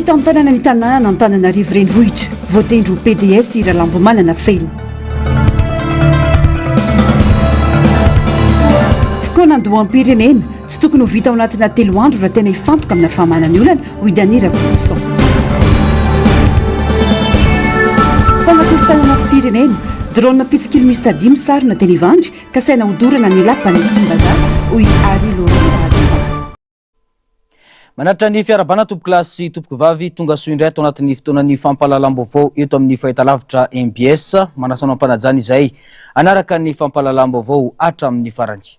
fitantanana ny tanàna Antananarivo Renivohitra, voatendry ho PDS i Ralambomanana Feno. Fikaonandoham-pirenena, tsy tokony ho vita ao anatina telo andro raha tena hifantoka amina fahamana ny olana, hoy Danny Rakotoson. Fanakorontanana firenena, drone mpitsikilo miisa dimy sarona teny Ivandry, kasaina hodorana ny lapan'i Tsimbazaza, hoy Harry Laurent Raharison. Manatitra ny fiarahabana tompokolahy sy tompokovavy tonga soa indray ato anatin'ny fotoanan'ny fampahalalam-baovao eto amin'ny fahitalavitra mbs. Manasa anao am-panajana izay hanaraka ny fampahalalam-baovao hatramin'ny farany.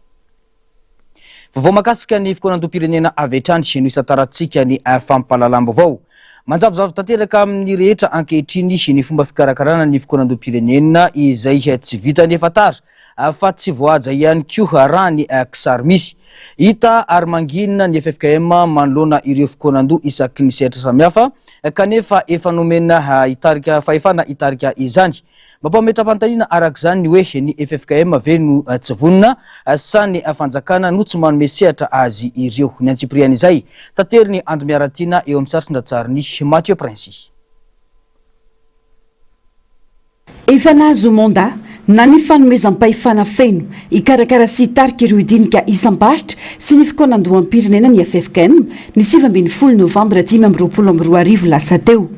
Vaovao mahakasika ny fikaonandoham-pirenena avy hatrany no isantarantsika ny fampahalalam-baovao. Manjavozavo tanteraka amin'ny rehetra ankehitriny ny fomba fikarakarana ny fikaonandoham-pirenena izay tsy vita nefa tara fa tsy voahaja ihany koa raha ny kisary misy. Hita ary mangina ny ffkm manoloana ireo fikaonandoha isaky ny sehatra samihafa kanefa efa nomena hitarika fahefana hitarika izany. Mampametra-panontaniana araka izany ny hoe ny ffkm ve no tsy vonona sa ny fanjakana no tsy manome sehatra azy ireo. Ny antsipirian'izay, taterin'i Ando Miaratiana eo amin'ny sarin-dratsarin'i Mathieu Princy. Efa nahazo mandat na ny fanomezam-pahefana feno hikarakara sy hitarika ireo dinika isam-paritra sy ny fikaonandoham-pirenena ny ffkm ny 19 novambra 2025 lasa teo.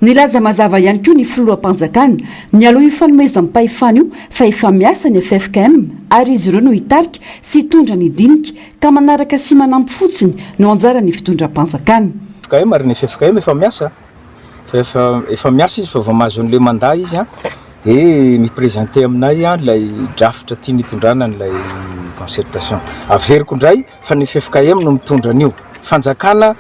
Nilaza mazava ihany koa ny filoham-panjakana nialoha io fanomezam-pahefana io fa efa miasa ny ffkm ary izy ireo no hitarika sy hitondra ny dinika ka manaraka sy manampy fotsiny no anjaran'ny fitondram-panjakana. Ffkm ary ny ffkm efa miasa. Fa efa efa miasa izy fa vao mahazo an'ilay mandat izy an, dia mi-presenter aminay an ilay drafitra tiany hitondrana an'ilay concertation. Averiko indray fa ny ffkm no mitondra an'io. Fanjakana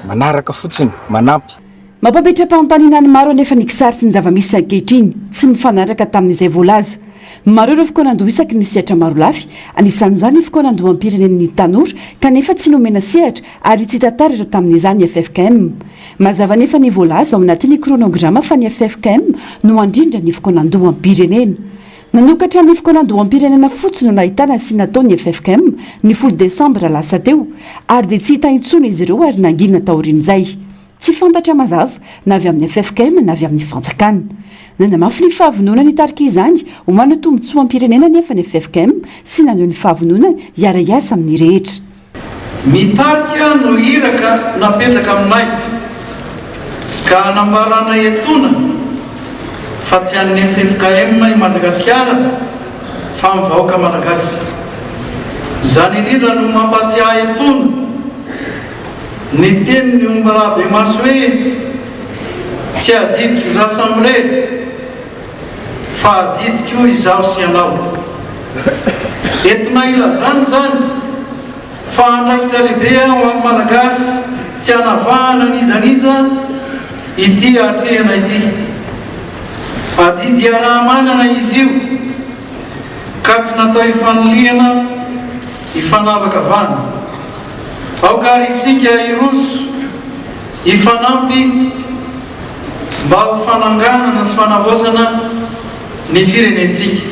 manaraka fotsiny, manampy. Mampametra-panontaniana ny maro anefa ny kisary sy ny zava-misy ankehitriny, tsy mifanaraka tamin'izay voalaza. Maro ireo fikaonandoha isaky ny sehatra marolafy, anisan'izany ny fikaonandoham-pirenen'ny tanora kanefa tsy nomena sehatra ary tsy hita taratra tamin'izany ny ffkm. Mazava anefa ny voalaza ao anatin'ny chronograma fa ny ffkm no handrindra ny fikaonandoham-pirenena. Nanokatra ny fikaonandoham-pirenena fotsiny no nahitana sy nataon'ny ffkm ny folo desambra lasa teo ary dia tsy hita intsony izy ireo ary nangina taorian'izay. Tsy fantatra mazava na avy amin'ny ffkm na avy amin'ny fanjakana. Nanamafy ny fahavononany hitarika izany ho an'ny tombontsoam-pirenena anefa ny ffkm sy naneho ny fahavononany hiara-hiasa amin'ny rehetra. Mitarika no iraka napetraka aminay ka anambaranay etoana fa tsy an'ny ffkm i Madagasikara fa an'ny vahoaka Malagasy. Izany indrindra no mampatsiahy etoana ny tenin'i Ombalahabemaso hoe tsy adidiko izaho samirery fa adidiko izaho sy ianao. Entina ilazana izany fa andraikitra lehibe ho an'ny Malagasy tsy anavahana n'iza n'iza ity atrehina ity. Adidy iaraha-manana izy io ka tsy natao hifanilihana hifanavakavahana. Aoka ary isika hiroso hifanampy mba ho fananganana sy fanavaozana ny firenentsika.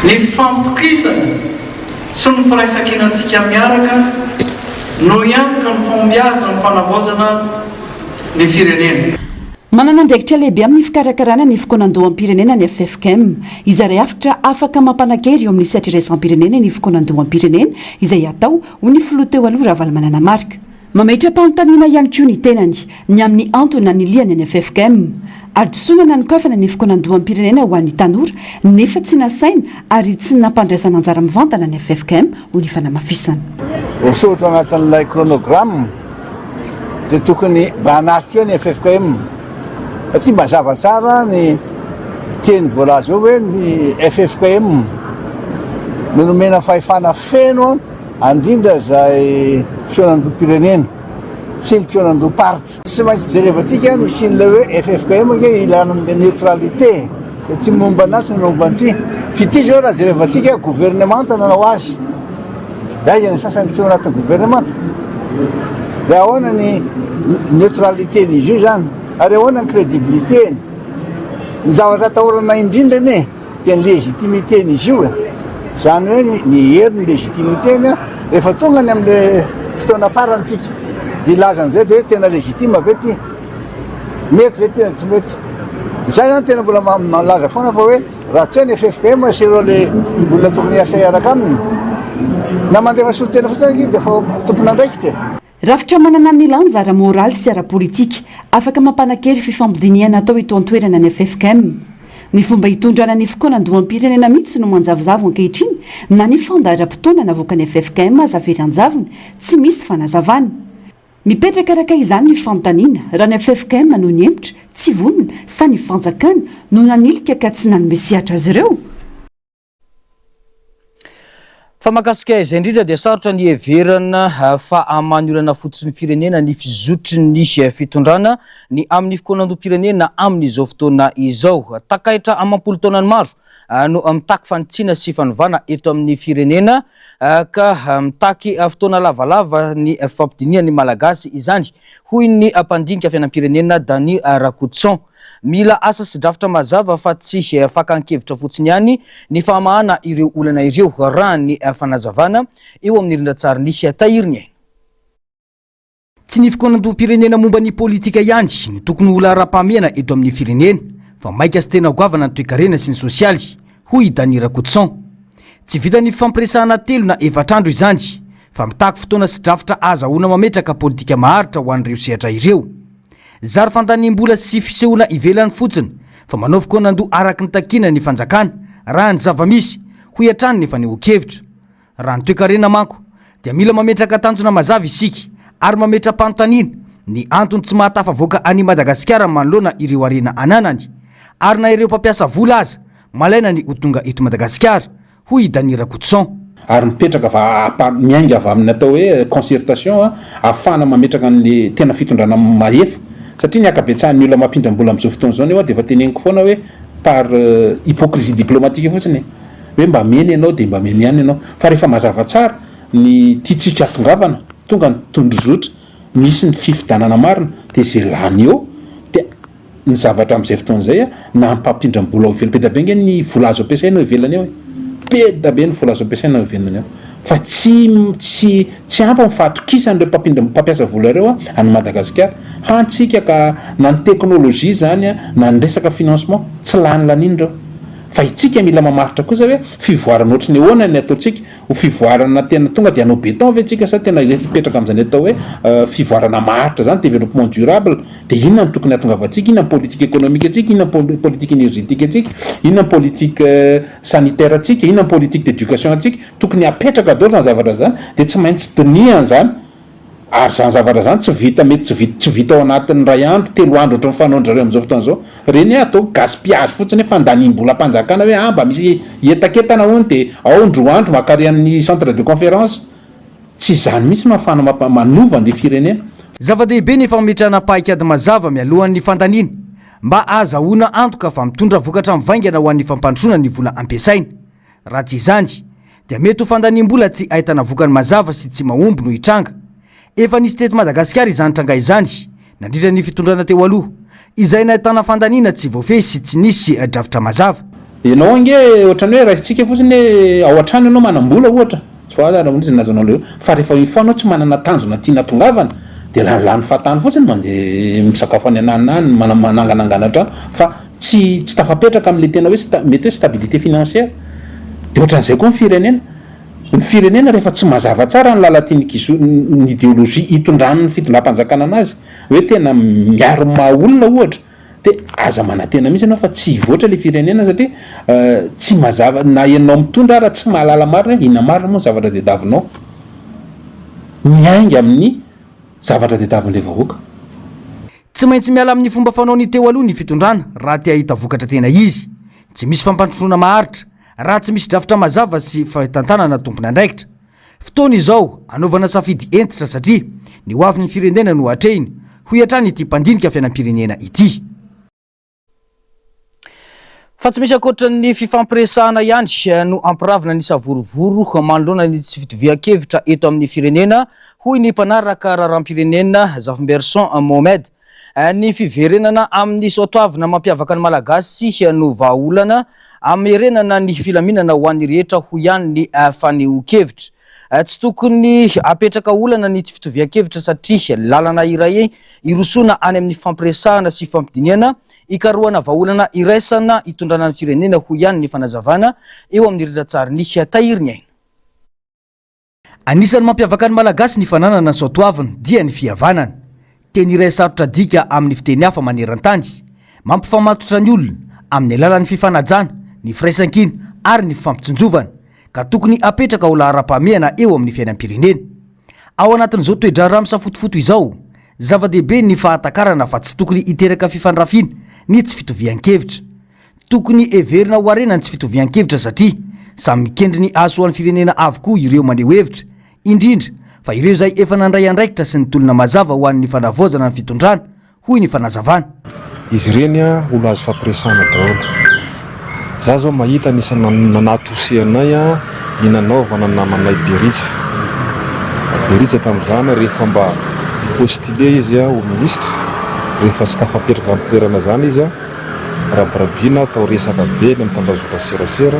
Ny fifampitokisana sy ny firaisankinantsika miaraka no hiantoka ny fahombiazan'ny fanavaozana ny firenena. Manana andraikitra lehibe amin'ny fikarakarana ny fikaonandoham-pirenena ny ffkm. Izay rafitra afaka mampanan-kery eo amin'ny sehatra iraisam-pirenena ny fikaonandoham-pirenena izay hatao, hoy ny filoha teo aloha Ravalomanana Marc. Mametra-panontaniana ihany koa ny tenany ny amin'ny antony nanilihany ny ffkm. Hadisoana nanokafana ny fikaonandoham-pirenena ho an'ny tanora nefa tsy nasaina ary tsy nampandraisana anjara mivantana ny ffkm, hoy ny fanamafisana. Voasoratra ao anatin'ilay chronogramme dia tokony mba hanatrika eo ny ffkm satria mazava tsara ny teny voalaza eo hoe ny ffkm no nomena fahefana feno Handrindra izay fihaonandoham-pirenena sy ny fihaonandoham-paritra. Tsy maintsy jerevantsika ny hisian'ilay hoe ffkm ange ilana an'ilay neutralité e! Dia tsy momba an'atsy na momba an'ity. F'ity izao raha jerevantsika governemanta nanao azy. Dia aiza ny sasany tsy ao anatin'ny governemanta? Dia ahoana ny neutralité-n'izy io izany? Ary ahoana ny crédibilité-ny? Ny zavatra atahorana indrindra anie dia ny légitimité-n'izy io e! Izany hoe ny herin'ny légitimité-ny rehefa tonga any amin'ilay fotoana farany tsika. Dia hilaza an'izay dia hoe tena légitime ve ity? Mety ve ity na tsy mety? Izay zany tena mbola milaza foana fa hoe raha tsy eo ny ffkm sy ireo le olona tokony hiasa hiaraka aminy, na mandefa solontena fotsiny ange dia efa tompon'andraikitra e. Rafitra manana ny lanja ara-moraly sy ara-politika, afaka mampanan-kery fifampidinihana atao eto an-toerana ny ffkm. Ny fomba hitondrana ny fikaonandoham-pirenena mihitsy no manjavozavo ankehitriny, na ny fandaharam-potoana navoakan'ny ffkm aza very an-javony, tsy misy fanazavana. Mipetraka araka izany ny fanontaniana, raha ny ffkm no nihemotra, tsy vonona, sa ny fanjakana no nanilika ka tsy nanome sehatra azy ireo? Fa mahakasika izay indrindra dia sarotra ny hiheverana fa hamaha ny olana fototry ny firenena ny fizotry ny fitondrana ny amin'ny fikaonandoham-pirenena amin'izao fotoana izao. Takaitra amam-polo taonany maro no mitaky fanitsiana sy fanovana eto amin'ny firenena ka mitaky fotoana lavalava ny fifampidinihan'ny Malagasy izany, hoy ny mpandinika fiainam-pirenena Danny Rakotoson. Mila asa sy drafitra mazava fa tsy fakan-kevitra fotsiny ihany ny famahana ireo olana ireo, raha ny fanazavana eo amin'ny rindran-tsarin'i Tahiry Ny Aina. Tsy ny fikaonandoham-pirenena momba ny politika ihany no tokony ho laharam-pahamehana eto amin'ny firenena fa maika sy tena goavana ny toekarena sy ny sosialy, hoy i Danny Rakotoson. Tsy vitan'ny fifampiresahana telo na efatra andro izany fa mitaky fotoana sy drafitra ahazahoana mametraka politika maharitra ho an'ireo sehatra ireo. Zary fandaniam-bola sy fisehoana ivelany fotsiny fa manao fikaonandoha araka ny takiana ny fanjakana raha ny zava-misy, hoy hatrany ny fanehoan-kevitra. Raha ny toekarena manko dia mila mametraka tanjona mazava isika ary mametra-panontaniana ny antony tsy mahatafavoaka an'i Madagasikara manoloana ireo harena ananany ary na ireo mpampiasa vola aza malaina ny ho tonga eto Madagasikara hoy i Danny Rakotoson. Ary mipetraka va miainga avy amin'ny atao hoe concertation ahafahana mametraka an'le tena fitondrana mahefa satria ny ankabetsahan'ny olona mampindram-bola amin'izao fotoana izao nefa dia efa teneniko foana hoe par hypocrisie diplomatique fotsiny e, hoe mba meny ianao dia mba meny ihany ianao fa rehefa mazava tsara ny tiantsika hatongavana, tonga ny tondrozotra, misy ny fifidianana marina dia izay lany eo dia Ny zavatra amin'izay fotoana izay na mpampindram-bola ao ivelany, be dia be ange ny vola azo ampiasaina ao ivelany ao e! Be dia be ny vola azo ampiasaina ao ivelany ao. Fa tsy tsy tsy ampy ny fahatokisan'ireo mpampindram mpampiasa vola ireo an'i Madagasikara. Hany tsika ka na ny teknolojia izany na ny resaka financement tsy lany laniana ireo. Fa itsika mila mamaritra kosa hoe fivoarana ohatry ny ahoana ny ataontsika Ho fivoarana tena tonga dia hanao béton ve tsika sa tena hipetraka amin'izany atao hoe fivoarana maharitra izany, développement durable, dia inona no tokony hahatongavantsika, inona ny politique économique antsika, inona ny politique énergétique antsika, inona ny politique sanitaire antsika, inona ny politique d'éducation antsika, tokony hapetraka daholo izany zavatra izany, dia tsy maintsy dinihana izany. Ary izany zavatra izany tsy vita, mety tsy vita, tsy vita ao anatin'ny iray andro, telo andro ohatran'ny fanaon-dry zareo amin'izao fotoana izao. Ireny hoe atao gaspillage fotsiny hoe fandaniam-bolam-panjakana hoe ah mba misy hetaketana hono dia ao ny roa andro mankary amin'ny centre de conférence. Tsy izany mihitsy no ahafahana mampa, manova an'ilay firenena. Zava-dehibe ny fametrahana paikady mazava mialohan'ny fandaniana mba ahazahoana antoka fa mitondra vokatra mivaingana ho an'ny fampandrosoana ny vola ampiasaina. Raha tsy izany, dia mety ho fandaniam-bola tsy ahitana vokany mazava sy tsy mahomby no hitranga. Efa nisy teto Madagasikara izany tranga izany, nandritra ny fitondrana teo aloha, izay nahitana fandaniana tsy voafehy sy tsy nisy drafitra mazava. Ianao ange ohatran'ny hoe raisintsika fotsiny hoe ao an-trano ianao manam-bola ohatra, tsy voalaza raha izy nilazanao an'ilay hoe, fa rehefa une fois ianao tsy manana tanjona tiana hatongavana dia lanilany fahatany fotsiny mandeha misakafo any ananona any, mananganangana trano fa tsy tsy tafapetraka amin'ilay tena hoe sta- mety hoe stabilité financière. Dia ohatran'izay koa ny firenena. Ny firenena rehefa tsy mazava tsara ny lalan-tian'ny kizo ny idéologie hitondran'ny fitondram-panjakana anazy, hoe tena miaro ny maha olona ohatra, dia aza manantena mihitsy ianao fa tsy hivoatra ilay firenena satria tsy mazava, na ianao mitondra ara tsy mahalala marina hoe inona marina moa ny zavatra tadiavinao. Miainga amin'ny zavatra tadiavin'ilay vahoaka. Tsy maintsy miala amin'ny fomba fanaony teo aloha ny fitondrana raha te hahita vokatra tena izy. Tsy misy fampandrosoana maharitra raha tsy misy drafitra mazava sy fitantanana tompon'andraikitra. Fotoana izao hanaovana safidy hentitra satria ny hoavin'ny firenena no atrehina, hoy hatrany ity mpandinika fiainam-pirenena ity. Fa tsy misy ankoatra ny fifampiresahana ihany no hampiravina ny savorovoro manoloana ny tsy fitovian-kevitra eto amin'ny firenena, hoy ny mpanaraka raharaham-pirenena Zafimberson Mohamed. Ny fiverenana amin'ny soatoavina mampiavaka ny Malagasy no vahaolana hamerenana ny filaminana ho an'ny rehetra, hoy ihany ny fanehoan-kevitra. Tsy tokony hapetraka olana ny tsy fitovian-kevitra satria lalana iray hirosoana any amin'ny fifampiresahana sy fifampidinihana hikarohana vahaolana iraisana hitondrana ny firenena, hoy ihany ny fanazavana eo amin'ny rindran-tsarin'ny Tahiry ny Aina. Anisan'ny mampiavaka ny Malagasy ny fananana ny soatoavina dia ny fihavanana. Teny iray sarotra adika amin'ny fiteny hafa maneran-tany. Mampifamatotra ny olona amin'ny alalan'ny fifanajana, ny firaisankina ary ny fifampitsinjovana, ka tokony hapetraka ho laharam-pahamehana eo amin'ny fiainam-pirenena. Ao anatin'izao toe-draharaha misafotofoto izao, zava-dehibe ny fahatakarana fa tsy tokony hiteraka fifandrafiana ny tsy fitovian-kevitra. Tokony heverina ho harena ny tsy fitovian-kevitra satria samy mikendry ny hahasoa ny firenena avokoa ireo maneho hevitra, indrindra fa ireo izay efa nandray andraikitra sy nitolona mazava ho an'ny fanavaozana ny fitondrana, hoy ny fanazavana. Izy ireny olo azo ifampiresahana daholo. Za zao mahita anisan'ny nanatose anay ny nanaovana ny namanay Berija. Berija tamin'izany rehefa mba ni-postuler izy ho ministra, rehefa tsy tafapetraka izany toerana izany izy, rabirabiana atao resaka be eny amin'ny tambazotra serasera,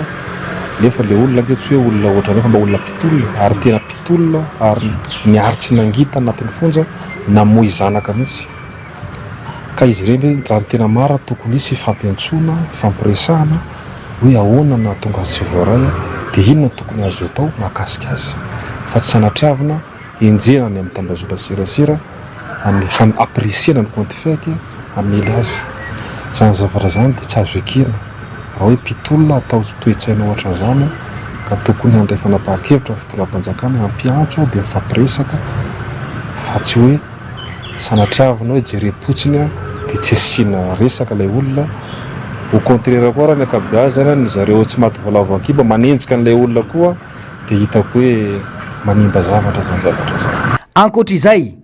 nefa le olona ange tsy hoe olona ohatran'ireo fa mba olona mpitolona ary tena mpitolona ary niary tsy nangita anatin'ny fonja, namoy zanaka mihitsy. Ka izy ireny raha ny tena marina tokony hisy hifampiantsoana, hifampiresahana hoe ahoana no nahatonga azy tsy voaray dia inona no tokony azo atao mahakasika azy fa tsy sanatriavina henjehina any amin'ny tambazotra serasera amin'ny hampirisihana ny compte fake hamely azy. Izany zavatra izany dia tsy azo ekena. Raha hoe mpitolona atao toe-tsaina ohatran'izany ka tokony handray fanapahan-kevitra ny fitondram-panjakana hampiantso dia mifampiresaka fa tsy hoe sanatriavina hoe jerem-potsiny dia tsy asiana resaka ilay olona. Au contraire koa raha ny ankabeazany ny zareo tsy maty voalavo an-kibo manenjika an'ilay olona koa dia hitako hoe manimba zavatra izany zavatra izany. Ankoatra izay,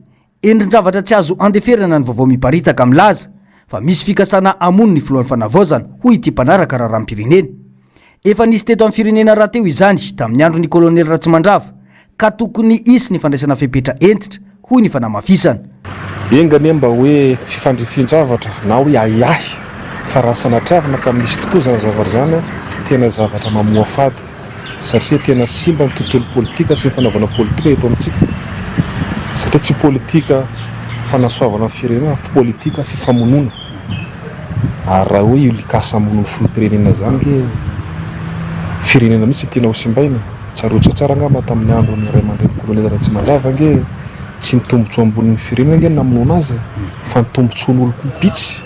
Endrin-javatra tsy azo andeferana ny vaovao miparitaka milaza fa misy fikasana hamono ny filohan'ny fanavaozana, hoy ity mpanaraka raharaham-pirenena. Efa nisy teto amin'ny firenena rahateo izany tamin'ny andron'ny kolonely Ratsimandrava ka tokony hisy ny fandraisana fepetra hentitra, hoy ny fanamafisana. Enga anie mba hoe fifandrifian-javatra na hoe ahiahy fa raha sanatriavina ka misy tokoa izany zavatra izany, tena zavatra mamoafady. satria tena simba ny tontolo politika sy ny fanaovana politika eto amintsika satria tsy politika fanasoavana ny firenena fa politika fifamonoana ary raha hoe io likasa hamono ny filoham-pirenena izany nge firenena mihitsy no tiana ho simbaina e, tsaroantsika tsara angamba tamin'ny andron'ny ray aman-dreny colonel Ratsimandrava nge tsy ny tombotsoa ambonin'ny firenena nge no namonoana azy e fa ny tombotsoan'olom-bitsy.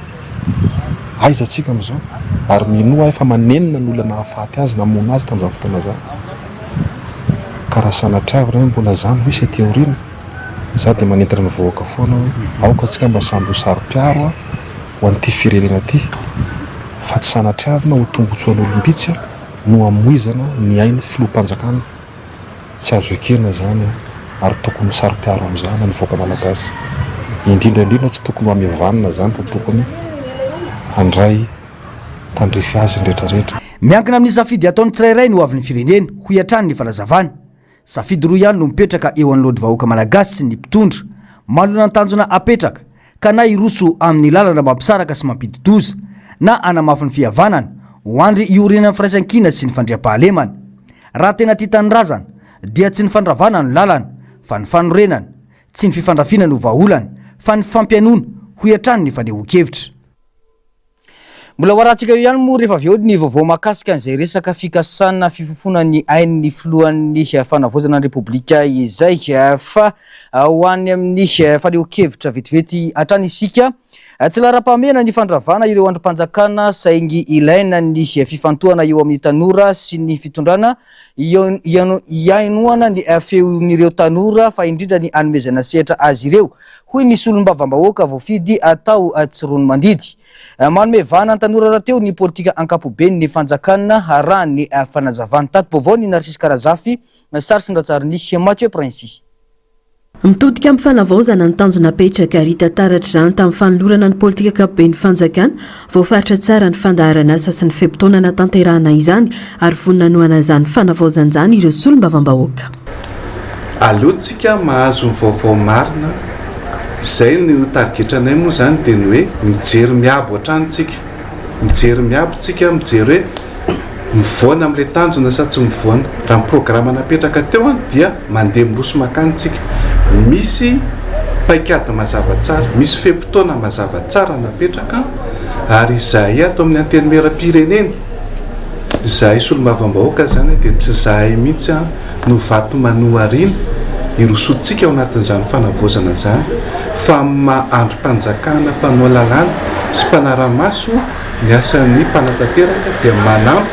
Aiza tsika amizao? Ary minoa ahy fa manenina ny olona nahafaty azy, namono azy tamin'izany fotoana izany. Ka raha sanatriavina hoe mbola zany ho hisy aty aoriana, za dia manentana ny vahoaka foana hoe aoka tsika mba samby ho saro-piaro ho an'ity firenena ity fa tsy sanatriavina ho tombotsoan'olom-bitsy no hamoizana ny ain'ny filoham-panjakana. Tsy azo ekena izany ary tokony ho saro-piaro amin'izany ny vahoaka malagasy. Indrindra indrindra tsy tokony ho hamevanina izany fa tokony handray tandrify azy ny rehetra rehetra. Miankina amin'ny safidy ataon'ny tsirairay ny hoavin'ny firenena, hoy hatrany ny fanazavana. Safidy roa ihany no mipetraka eo anoloan'ny vahoaka malagasy sy ny mpitondra. Manoloana ny tanjona apetraka, ka na hiroso amin'ny lalana mampisaraka sy mampidi-doza, na hanamafy ny fihavanana, ho andry iorenan'ny firaisankina sy ny fandriampahalemana. Raha tena tia tanindrazana, dia tsy ny fandravana no lalana, fa ny fanorenana. Tsy ny fifandrafiana no vahaolana, fa ny fampihainoana, hoy hatrany ny fanehoan-kevitra. Mbola ho arahantsika eo ihany moa rehefa avy eo ny vaovao mahakasika an'izay resaka fikasana fifofoana ny ain'ny filohan'ny fanavaozana ny Repoblika izay. Fa ho any amin'ny fanehoan-kevitra vetivety hatrany isika. Tsy laharam-pahamehana ny fandravana ireo andrim-panjakana saingy ilaina ny fifantohana eo amin'ny tanora sy ny fitondrana hihainoana ny feon'ireo tanora fa indrindra ny hanomezana sehatra azy ireo, hoy ny solombavambahoaka voafidy tao Tsiroanomandidy. Manome vahana ny tanora rahateo ny politika ankapoben'ny fanjakana raha ny fanazavany. Tati-baovao ny Narcisse Karazafy, sary sy ny ratsarin'i Mathieu Princy. Mitodika amin'ny fanavaozana ny tanjona apetraka ary hita taratra izany tamin'ny fanolorana ny politika ankapoben'ny fanjakana, voafaritra tsara ny fandaharan'asa sy ny fe-potoana hanatanterahana izany ary vonona hanohana izany fanavaozana izany ireo solombavambahoaka. Aleo tsika mahazo ny vaovao marina, izay no tarigetranay moa izany dia ny hoe mijery miabo hatrany tsika, mijery miabo tsika, mijery hoe. Mivoana amin'ilay tanjona sa tsy mivoana? Raha ny programa napetraka teo dia mandeha miroso mankany tsika. Misy paikady mazava tsara, misy fe-potoana mazava tsara napetraka ary izahay ato amin'ny Antenimierampirenena, izahay solombavambahoaka izany dia tsy izahay mihitsy no vato manoharina hirosoantsika ao anatin'izany fanavaozana izany fa amin'ny maha andrim-panjakana mpanao lalàna sy mpanara-maso ny asan'ny mpanatanteraka dia manampy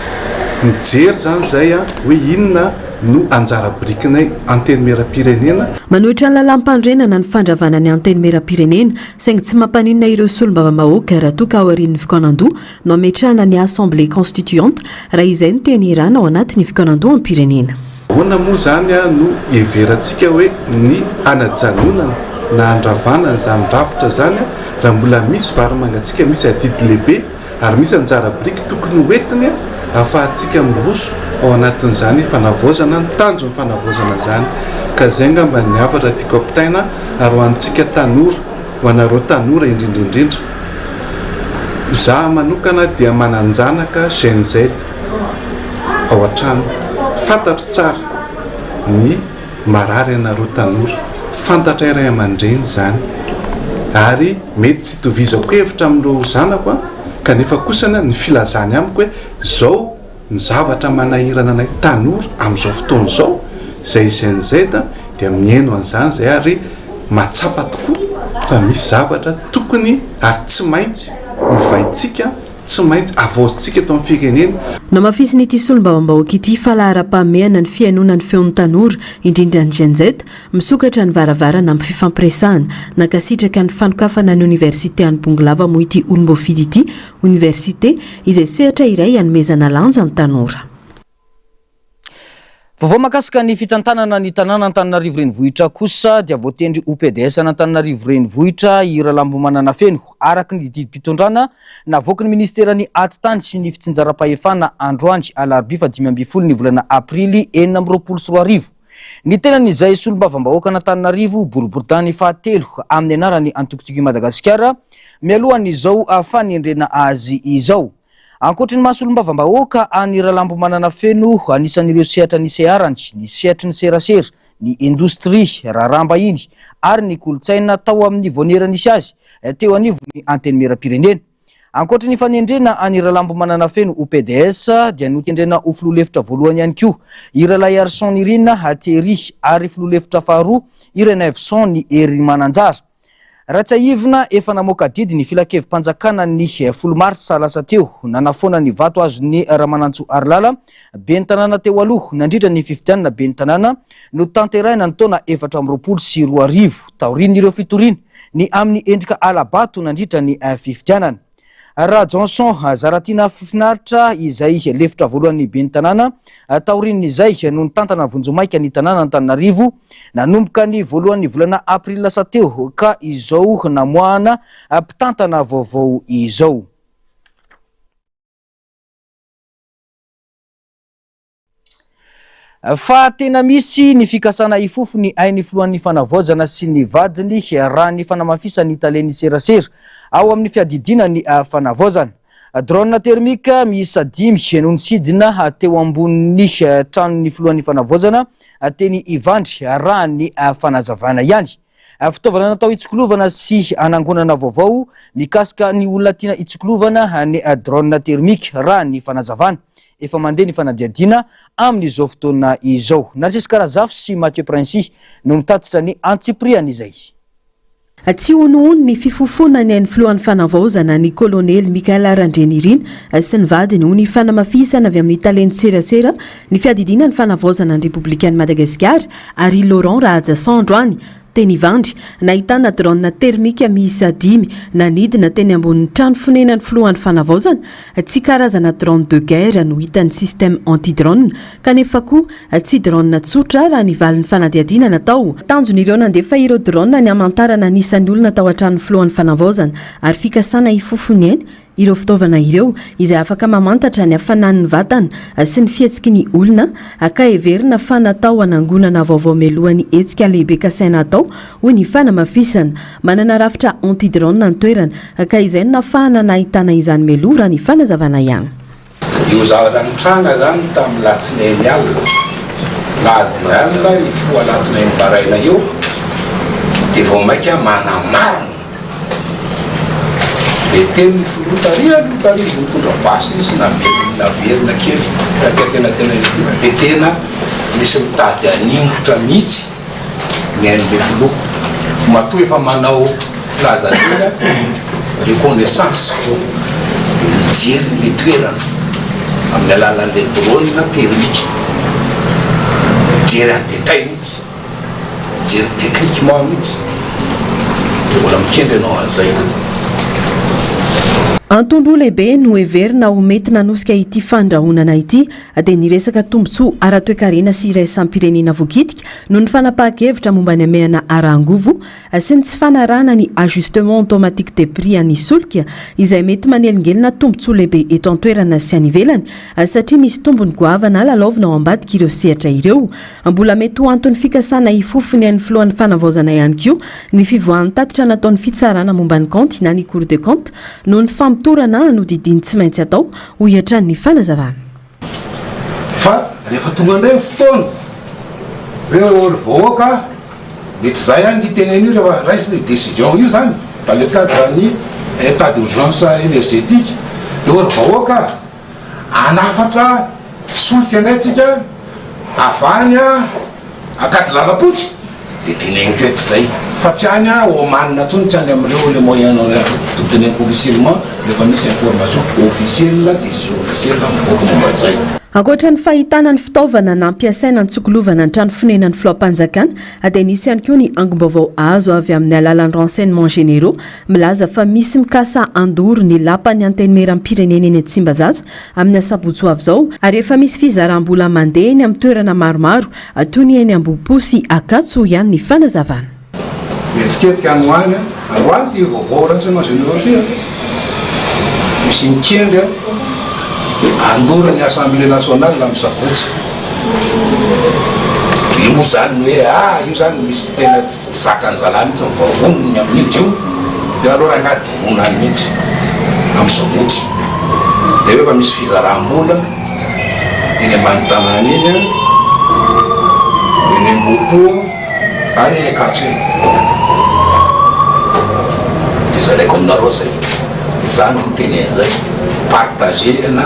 mijery izany izay hoe inona no anjara birikinay Antenimierampirenena. Manohitra ny lalàmpanorenana ny fandravana ny Antenimierampirenena, saingy tsy mampaninona ireo solombavambahoaka raha toa ka aorian'ny fikaonandoha no hametrahana ny Assemblée constituante, raha izay no teny irana ao anatin'ny fikaonandoham-pirenena. Ahoana moa izany no iheverantsika hoe ny hanajanonana na handravana an'izany rafitra izany raha mbola misy vary mangatsiaka, misy adidy lehibe ary misy anjara biriky tokony ho entiny ahafahantsika miroso ao anatin'izany fanavaozana, ny tanjon'ny fanavaozana izany. Ka izay angamba ny hafatra tiako ampitaina ary ho antsika tanora, ho anareo tanora indrindra indrindra. Izaho manokana dia manan-janaka Gen Z ao an-trano. Fantatro tsara ny marary anareo tanora. Fantatray ray aman-dreny izany. Ary mety tsy hitovizako hevitra amin'ireo zanako an, kanefa kosa ny filazany amiko hoe izao ny zavatra manahirana anay tanora amin'izao fotoana izao, izay Gen Z dia mihaino an'izany izay ary mahatsapa tokoa fa misy zavatra tokony ary tsy maintsy ovaintsika, tsy maintsy havaozintsika eto amin'ny firenena. Nohamafisin'ity solombavambahoaka ity fa laharam-pahamehana ny fihainoana ny feon'ny tanora, indrindra ny Gen Z, misokatra ny varavarana amin'ny fifampiresahana. Nankasitraka ny fanokafana ny oniversite any Bongolava moa ity olom-boafidy ity, oniversite izay sehatra iray hanomezana lanja ny tanora. Vaovao mahakasika ny fitantanana ny tanàna Antananarivo Renivohitra kosa dia voatendry ho PDS an'Antananarivo Renivohitra i Ralambomanana Feno, araka ny didim-pitondrana navoaky ny minisiteran'ny Atitany sy ny fitsinjaram-pahefana androany alarobia faha 15 ny volana aprily 2026. Ny tenany izay solombavambahoakan'Antananarivo boriborintany fahatelo amin'ny anaran'ny Antoko Tiako i Madagasikara mialohan'izao fanendrena azy izao. Ankoatry ny maha solombavambahoaka an'i Ralambomanana Feno, anisan'ireo sehatra niseharany ny sehatry ny serasera, ny indostria, raharaham-bahiny ary ny kolontsaina tao amin'ny vaoniera nisy azy teo anivon'ny Antenimierampirenena. Ankoatry ny fanendrena an'i Ralambomanana Feno ho pds dia notendrena ho filoha lefitra voalohany ihany koa i Ralaiarison Nirina Thierry ary filoha lefitra faharoa i Renaivoson Ny Herimananjara. Raha tsiahivina, efa namoaka didy ny filankevi-panjakana ny folo marsa lasa teo, nanafoana ny vato azon'i Ramanantsoa Harilala, ben'ny tanàna teo aloha, nandritra ny fifidianana ben'ny tanàna notanterahina ny taona 2024, taorian'ireo fitoriana ny amin'ny endrika hala-bato nandritra ny fifidianana. Rajohnson Zaratiana Finaritra izay lefitra voalohan'ny ben'ny tanàna taorian'izay no nitantana vonjimaika ny tanàna Antananarivo nanomboka ny voalohan'ny volana aprily lasa teo ka izao namoahana mpitantana vaovao izao. Fa tena misy ny fikasana hifofo ny ain'ny filohan'ny fanavaozana sy ny vadiny raha ny fanamafisan'ny talen'ny serasera ao amin'ny fiadidiana ny fanavaozana. Drone thermique miisa dimy no nisidina teo ambonin'ny tranon'ny filohan'ny fanavaozana teny Ivandry raha ny fanazavana ihany. Fitaovana natao hitsikilovana sy hanangonana vaovao mikasika ny olona tiana hitsikilovana ny drone thermique raha ny fanazavana. Efa mandeha ny fanadihadiana amin'izao fotoana izao. Narcisque Razafy sy Mathieu Princi no mitatitra ny antsipirian'izay. Tsy honohono ny fifofoana ny ain'ny filohan'ny Fanavaozana, ny kolonely Michael Randrianirina sy ny vadiny, hoy ny fanamafisana avy amin'ny talen'ny serasera ny fiadidiana ny Fanavaozana ny Repoblikan'i Madagasikara, Harry Laurent Rahajason androany, teny Ivandry. Nahitana drone thermique miisa dimy nanidina teny ambonin'ny trano fonenan'ny filohan'ny Fanavaozana. Tsy karazana drone de guerre no hitan'ny système anti-drone, kanefa koa tsy drone tsotra raha ny valin'ny fanadihadiana natao. Tanjon'ireo nandefa ireo drone ny hamantarana ny isan'ny olona tao an-tranon'ny filohan'ny Fanavaozana ary fikasana hifofo ny ainy Ireo fitaovana ireo, izay afaka mamantatra ny hafanan'ny vatana sy ny fihetsiky ny olona, ka heverina fa natao hanangonana vaovao mialohan'ny hetsika lehibe kasaina hatao, hoy ny fanamafisana. Manana rafitra anti-drone ny toerana, ka izay no nahafahana nahitana izany mialoha, raha ny fanazavana ihany. Io zavatra nitranga zany tamin'ny latsinainy alina, lahady alina hifoha alatsinainy maraina io dia vao maika manamarina le tenin'ny filoha tary aloha tary izy nitondra basy iny sy naverina naverina kely taty antenatenany dia tena misy mitady haningotra mihitsy ny ain'ilay filoha matoa efa manao filazan-tena reconnaissance mijery ny toerana amin'ny alalan'ilay drone thermique mijery en détail mihitsy mijery techniquement mihitsy dia mbola mikendry ianao an'izay. Antony roa lehibe no heverina ho mety nanosika ity fandrahonana ity dia ny resaka tombontsoa ara-toekarena sy iraisam-pirenena voakitika noho ny fanapahan-kevitra momba ny hamehana ara-angovo sy ny tsy fanarahana ny ajustement automatique des prix an'ny solika izay mety manelingelina tombontsoa lehibe eto an-toerana sy any ivelany satria misy tombony goavana lalaovina ao ambadik'ireo sehatra ireo. Mbola mety ho anton'ny fikasana hifofo ny ain'ny filohan'ny fanavaozana ihany koa ny fivoahan'ny tatitra nataon'ny fitsarana momba ny kaonty na ny Cour des comptes noho ny famotorana nodidiany tsy maintsy atao, hoy hatrany ny fanazavana. Fa rehefa tonga indray ny fotoana hoe ô ry vahoaka a, mety zay ihany ity teneno io rehefa raisina io décision io zany dans le cadre ny état d'urgence énergétique de ô ry vahoaka a, hanafatra solika indray tsika avy any Ankadilalampotsy de teneniko eto zay fa tsy any Oman tsony tsy any amreo le moyen orient de teneniko officiellement refa misy information officielle decision officielle mivoaka momba anzay. Ankoatra ny fahitana ny fitaovana nampiasaina nitsokolovana ny trano fonenan'ny filoham-panjakana dia nisy ihany koa ny angom-baovao azo avy amin'ny alalan'ny renseignements généraux milaza fa misy mikasa handoro ny lapan'ny Antenimierampirenena eny Tsimbazaza amin'ny asabotsy ho avy izao ary efa misy fizaram-bola mandeha eny amin'ny toerana maromaro toy ny eny Ambohipo sy Ankatso, hoy ihany ny fanazavana. Mihetsiketsika any ho any, androany ity vaovao renseignements généraux ity an, misy mikendry handoro ny Assemblée nationale amin'ny sabotsy. Io moa zany ny hoe ah io zany misy tena tsy zakan'ny zalahy mihitsy ny vavoniny amin'io io dia aleo rangahy doroana any mihitsy amin'ny sabotsy. Dia hoe efa misy fizaram-bola eny ambany tanàna eny an, eny Ambohipo ary eny Ankatso eny. Dia zaraiko aminareo zay. Izaho no miteny an'izay. Partager na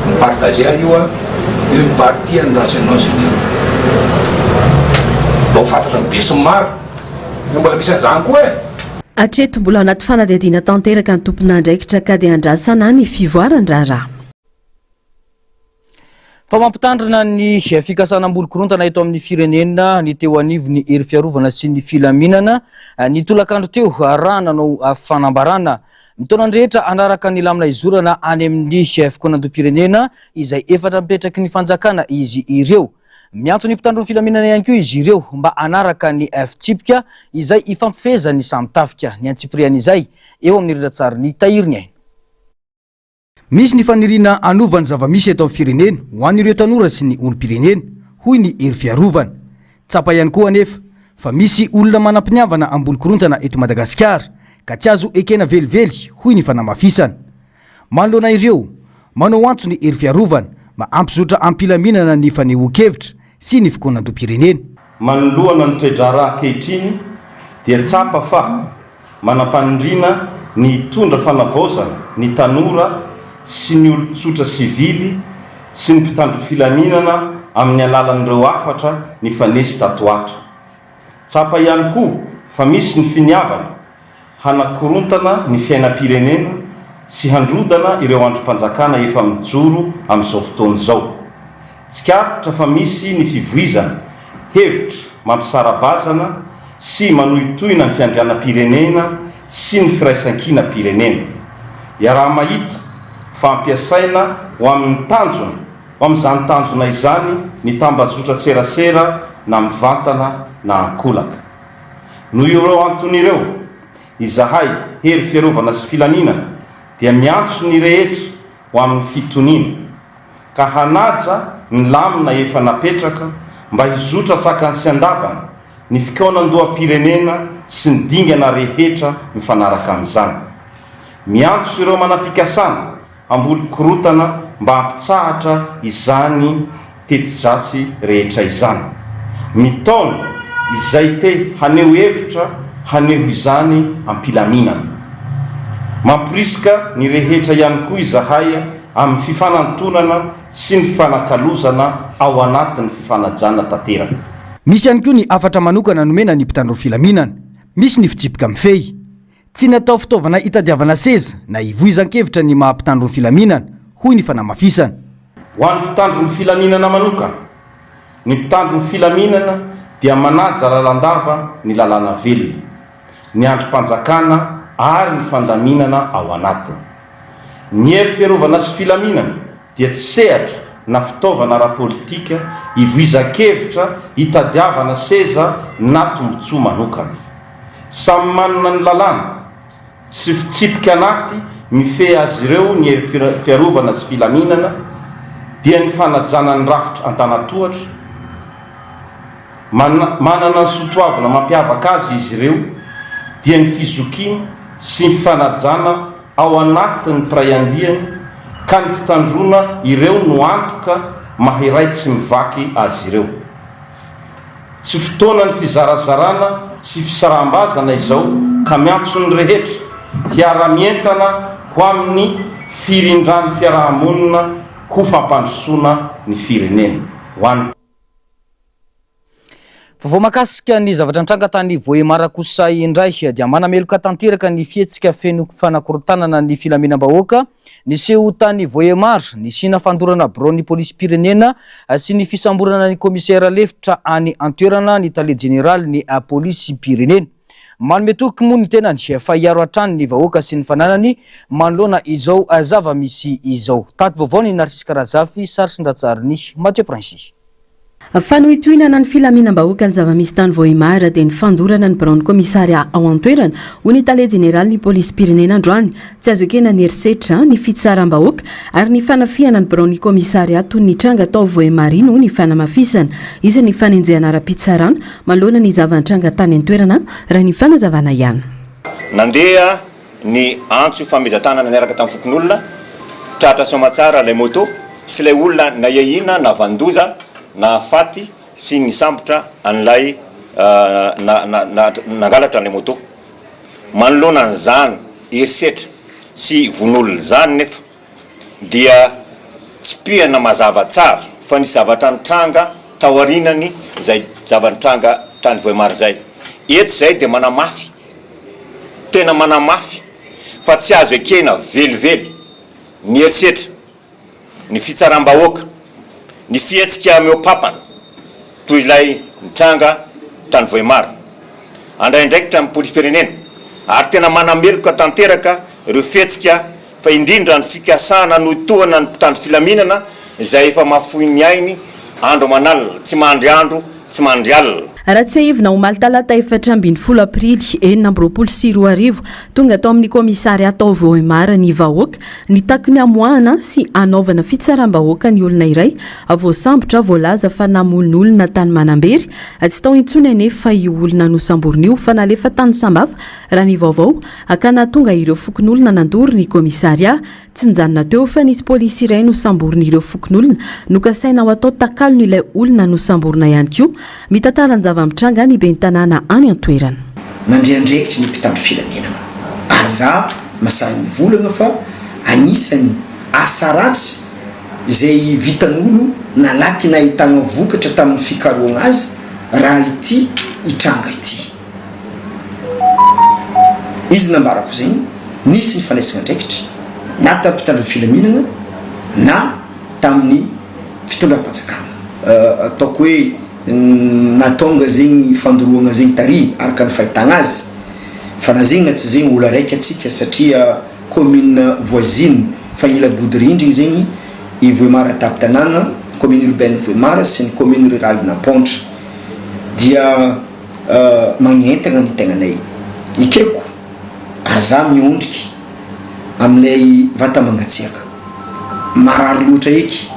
mi-partager io an. Une partie an'ny renseignements généraux. Mba ho fantatra ny besinimaro hoe mbola misy an'izany koa e! Hatreto mbola anaty fanadihadiana tanteraka ny tompon'andraikitra ka dia andrasana ny fivoaran-draharaha. Fa mampitandrina ny fikasana hamboly korontana eto amin'ny firenena ny teo anivon'ny hery fiarovana sy ny filaminana ny tolakandro teo raha nanao fanambarana. Mitaona ny rehetra hanaraka ny lamina hizorana any amin'ny fikaonandoham-pirenena izay efa napetraky ny fanjakana izy ireo. Miantso ny mpitandro ny filaminana ihany koa izy ireo mba hanaraka ny fitsipika izay ifampifehezan'ny samy tafika. Ny antsipirian'izay eo amin'ny rindran-tsarin'ny Tahiry ny Aina. Misy ny faniriana hanova ny zava-misy eto amin'ny firenena ho an'ireo tanora sy ny olom-pirenena, hoy ny hery fiarovana. Tsapa ihany koa anefa fa misy olona manam-piniavana hamboly korontana eto Madagasikara ka tsy azo ekena velively, hoy ny fanamafisana. Manoloana ireo, manao antso ny hery fiarovana mba hampizotra am-pilaminana ny fanehoan-kevitra sy ny fikaonandoham-pirenena. Manoloana ny toe-draharaha ankehitriny dia tsapa fa manam-paniriana ny hitondra fanavaozana ny tanora sy ny olon-tsotra sivily sy ny mpitandro filaminana amin'ny alalan'ireo hafatra nifanesy tato ho ato. Tsapa ihany koa fa misy ny finiavana hanakorontana ny fiainam-pirenena sy handrodana ireo andrim-panjakana efa mijoro amin'izao fotoana izao. Tsikaritra fa misy ny fivoizana hevitra mampisara-bazana sy manohitohina ny fiandrianam-pirenena sy ny firaisankinam-pirenena. Iaraha-mahita fa ampiasaina ho amin'ny tanjona ho amin'izany tanjona izany ny tambajotran-tserasera na mivantana na ankolaka. Noho ireo antony ireo, izahay Hery Fiarovana sy Filaminana dia miantso ny rehetra ho amin'ny fitoniana, ka hanaja ny lamina efa napetraka mba hizotra an-tsakany sy an-davany ny fikaonandoham-pirenena sy ny dingana rehetra mifanaraka amin'izany. Miantso ireo manam-pikasana. hamboly korontana mba hampitsahatra izany teti-dratsy rehetra izany. Mitaona izay te haneho hevitra haneho izany am-pilaminana. Mamporisika ny rehetra ihany koa izahay amin'ny fifanantonana sy ny fifanakalozana ao anatin'ny fifanajana tanteraka. Misy ihany koa ny hafatra manokana nomena ny mpitandro filaminana. Misy ny fitsipika mifehy. Tsy natao fitaovana hitadiavana seza na hivoizan-kevitra ny maha mpitandro ny filaminana, hoy ny fanamafisana. Ho an'ny mpitandro ny filaminana manokana, ny mpitandro ny filaminana dia manaja lalandava ny lalàna velona, ny andrim-panjakana ary ny fandaminana ao anatiny. Ny hery fiarovana sy filaminana dia tsy sehatra na fitaovana ara-politika ivoizan-kevitra hitadiavana seza na tombontsoa manokana. Samy manana ny lalàna sy fitsipika anaty mifehy azy ireo ny hery fiarovana sy filaminana dia ny fanajana ny rafitra antanatohatra, manana ny sotoavina mampiavaka azy izy ireo dia ny fizokiana sy ny fanajana ao anatin'ny mpiray andiany ka ny fitandroana ireo no antoka maha iray tsy mivaky azy ireo. Tsy fotoanan'ny fizarazarana sy fisaraham-bazana izao ka miantso ny rehetra hiara-mientana ho amin'ny firindran'ny fiaraha-monina ho fampandrosoana ny firenena. Ho an'ny. Vaovao mahakasika ny zavatra nitranga tany Vohemar kosa indray dia manameloka tanteraka ny fihetsika feno fanakorontanana ny filaminam-bahoaka niseho tany Vohemar, nisiana fandorana biraon'ny polisim-pirenena sy ny fisamborana ny kaomisera lefitra any an-toerana ny tale jeneralin'ny polisim-pirenena. Manome toky moa ny tenany fa hiaro hatrany ny vahoaka sy ny fananany manoloana izao zava-misy izao. Tati-baovao ny Narcisse Karazafy, sary sy an-tsarin'i Mathieu Princy. Fanohintohinana ny filaminam-bahoaka ny zava-misy tany Vohemar dia ny fandorana ny biraon'ny komisaria ao an-toerana, hoy ny tale jeneralin'ny polisim-pirenena androany. Tsy azo ekena ny herisetra, ny fitsaram-bahoaka ary ny fanafihana ny biraon'ny komisaria toy ny nitranga tao Vohemar iny, hoy ny fanamafisana. Hisy ny fanenjehana ara-pitsarana manoloana ny zava-nitranga tany an-toerana, raha ny fanazavana ihany. Nandeha ny antso ifanomezan-tanana niaraka tamin'ny fokonolona, tratra soamatsara ilay moto sy ilay olona nahiahiana nahavanon-doza nahafaty sy nisambotra an'ilay nangalatra an'ilay moto. Manoloana an'izany herisetra sy vono olona izany nefa dia tsipihana mazava tsara fa nisy zavatra nitranga taorianany izay zava-nitranga tany Vohemar izay. Eto izay dia manamafy, tena manamafy fa tsy azo ekena velively ny herisetra, ny fitsaram-bahoaka, ny fihetsika mihoa-pampana toy ilay nitranga tany Vohemar. Handray andraikitra ny polisim-pirenena ary tena manameloka tanteraka ireo fihetsika fa indrindra ny fikasana hanohitohana ny mpitandro filaminana izay efa mahafoy ny ainy andro aman'alina, tsy mandry andro, tsy mandry alina. Raha tsiahivina, omaly talata 14 aprily 2026, tonga tao amin'ny kaomisarià tao Vohemar ny vahoaka nitaky ny hamoahana sy hanaovana fitsaram-bahoaka ny olona iray voasambotra voalaza fa namono olona tany Manambery. Tsy tao intsony anefa io olona nosamborina io fa nalefa tany Sambava raha ny vaovao ka nahatonga ireo fokonolona nandoro ny kaomisarià. Tsy nijanona teo fa nisy polisy iray nosamborin'ireo fokonolona nokasaina ho atao takalon'ilay olona nosamborina ihany koa. Mitantara ny zava-mitranga ny ben'ny tanàna any an-toerana. Nandre andraikitry ny mpitandro filaminana ary za masahy mivolagna fa agnisany asa ratsy izay vitan'olo nalaky nahitagna vokatra tamin'ny fikarohagna azy raha ity hitranga ity. Izy nambarako zegny, nisy ny fandraisagna andraikitra na tamin'ny mpitandro ny filaminagna na tamin'ny fitondram-panjakana. Ataoko hoe nahatonga zegny fandoroagna zegny tary araka ny fahitagna azy, fa na zegny na tsy zegny olo araiky atsika satria commune voisine fagnila-bodirindrigny zegny i Vohemar an-tampon-tanàgna, commune urbaine Vohemar sy ny commune rurale n'Ampontra dia magnentagna ny tegnanay. Ekeko ary za miondriky amin'ilay vata mangatsiaka. Marary loatra eky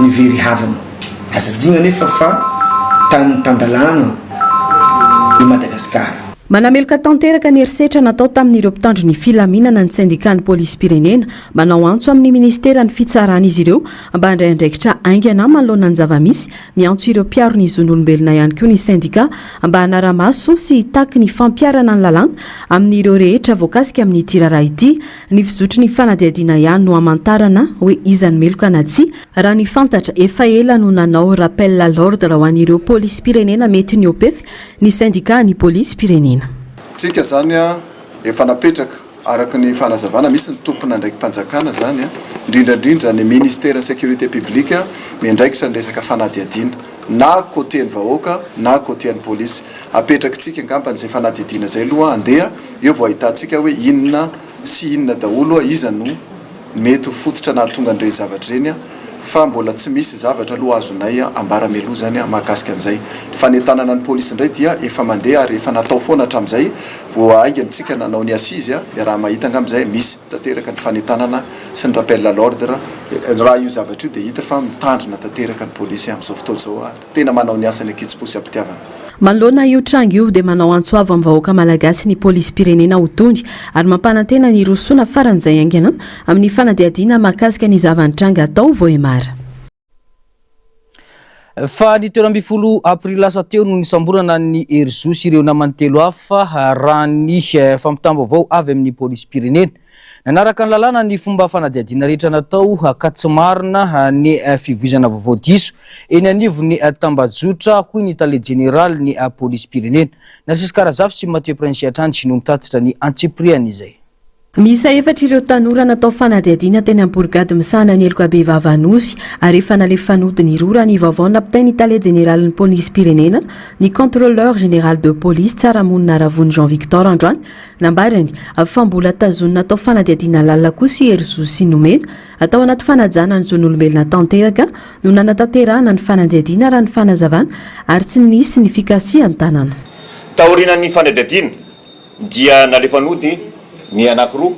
ny very havana. Aza adino anefa fa tany tan-dalàna i Madagasikara. Manameloka tanteraka ny herisetra natao tamin'ireo mpitandro ny filaminana ny sendikan'ny polisim-pirenena. Manao antso amin'ny minisiteran'ny fitsarana izy ireo mba handray andraikitra haingana manoloana ny zava-misy. Miantso ireo mpiaro ny zon'olombelona ihany koa ny sendika mba hanara-maso sy hitaky ny fampiharana ny lalàna amin'ireo rehetra voakasika amin'ity raharaha ity. Ny fizotry ny fanadihadiana ihany no hamantarana hoe iza no meloka na tsia. Raha ny fantatra, efa ela no nanao rappel à l'ordre ho an'ireo polisim-pirenena mety nihoa-pefy ny sendika ny polisim-pirenena. Tsika izany efa napetraka araka ny fanazavana, misy ny tompon'andraiki-panjakana izany, indrindra indrindra ny ministera sécurité publique miandraikitra ny resaka fanadihadiana na côté ny vahoaka na côté ny polisy. Apetrakitsika angambany izay fanadihadiana izay aloha handeha, eo vao ahitantsika hoe inona sy inona daholo, iza no mety ho fototra nahatonga an'ireny zavatra ireny fa mbola tsy misy zavatra aloha azonay ambara mialoha izany mahakasika an'izay. Ny fanentanana ny polisy indray dia efa mandeha ary efa natao foana hatramin'izay, vao haingana isika nanao ny assise iaraha mahita angamba izay, misy tanteraka ny fanentanana sy ny rappel à l'ordre, raha io zavatra io dia hita fa mitandrina tanteraka ny polisy amin'izao fotoana izao. Tena manao ny asany an-kitsim-po sy am-pitiavana. Manoloana io tranga io dia manao antso avo amin'ny vahoaka malagasy ny polisim-pirenena ho tony ary mampanantena ny hirosoana faran'izay haingana amin'ny fanadihadiana mahakasika ny zava-nitranga tao Vohemar. Fa ny 13 aprily lasa teo no nisamborana an'i Herizo sy ireo namany telo hafa raha ny fampitam-baovao avy amin'ny polisim-pirenena. Nanaraka ny lalàna ny fomba fanadihadiana rehetra natao ka tsy marina ny fivoizana vaovao diso eny anivon'ny tambajotra, hoy ny tale jeneralin'ny polisim-pirenena. Narcisque Razafy sy Mathieu Prince hatrany no mitatitra ny antsipirian'izay. Miisa efatra ireo tanora natao fanadihadiana teny amin'ny borigady misahana ny heloka bevava Anosy ary efa nalefa nody ny roa raha ny vaovao nampitain'ny tale jeneralin'ny polisim-pirenena, ny contrôleur général de police Tsaramonina Ravony Jean Victor androany Nambarany fa mbola tazonina atao fanadihadiana lalina kosa i Herizo sy Nomena. Tao anaty fanajana ny zon'olombelona tanteraka no nanatanterahana ny fanadihadiana raha ny fanazavana ary tsy nisy ny fikasihan-tanana. Taorian'ny fanadihadiana dia nalefa nody ny anankiroa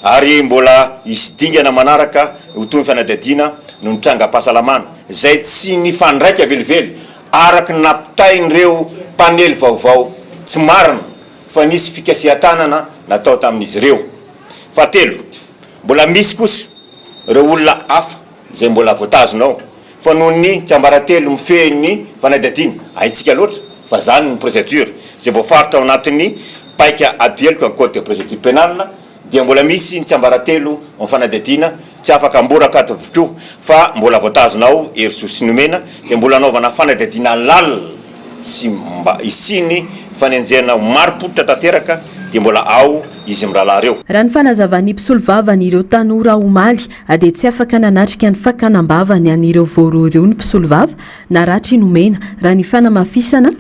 ary mbola hisy dingana manaraka ho toy ny fanadihadiana noho ny trangam-pahasalamana izay tsy nifandraika velively araka ny nampitain'ireo mpanely vaovao tsy marina fa nisy fikasihan-tanana natao tamin'izy ireo. Fahatelo, mbola misy kosa ireo olona hafa izay mbola voatazona ao fa noho ny tsiambaratelo mifehy ny fanadihadiana, haintsika loatra fa izany ny procédure izay voafaritra ao anatin'ny paika ady heloka, code de procédure pénale, dia mbola misy ny tsiambaratelo amin'ny fanadihadiana tsy afaka amboraka ato avokoa fa mbola voatazona ao Herizo sy Nomena izay mbola anaovana fanadihadiana lalina sy mba hisian'ny fanenjehana ho marim-pototra tanteraka dia mbola ao izy mirahalahy ireo. Raha ny fanazavan'ny mpisolovavan'ireo tanora omaly dia tsy afaka nanatrika ny fakana am-bavany an'ireo voarohirohy ireo ny mpisolovava Naratra i Nomena, raha ny fanamafisana,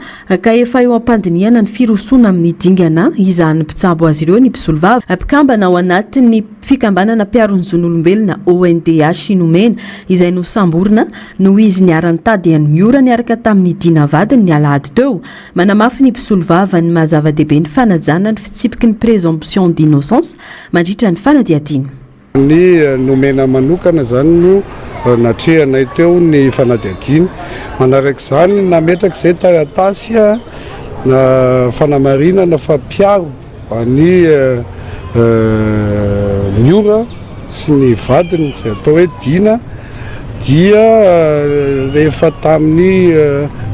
ka efa eo am-pandinihana ny firosoana amin'ny dingana hizahan'ny mpitsabo azy ireo ny mpisolovava. Mpikambana ao anatin'ny fikambanana mpiaro ny zon'olombelona, ONDH, i Nomena, izay nosamborina noho izy niara-nitady an'i Miora niaraka tamin'i Dina vadiny ny alahady teo. Manamafy ny mpisolovava ny maha zava-dehibe ny fanajana ny fitsipiky ny présomption d'innocence mandritra ny fanadihadiana. Ny nomena manokana izany no natrehanay teo ny fanadihadiana. Manaraka izany, nametraka izay taratasy fanamarinana fa mpiaro an'i Miora sy ny vadiny izay atao hoe Dina dia rehefa tamin'ny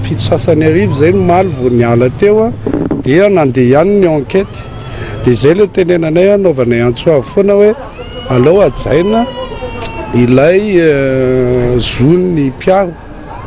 fito sasany hariva izay ny omaly vao niala teo dia nandeha ihany ny enquête. Dia izay ilay tenenanay anaovanay antso avo foana hoe alao hajaina ilay zon'ny mpiaro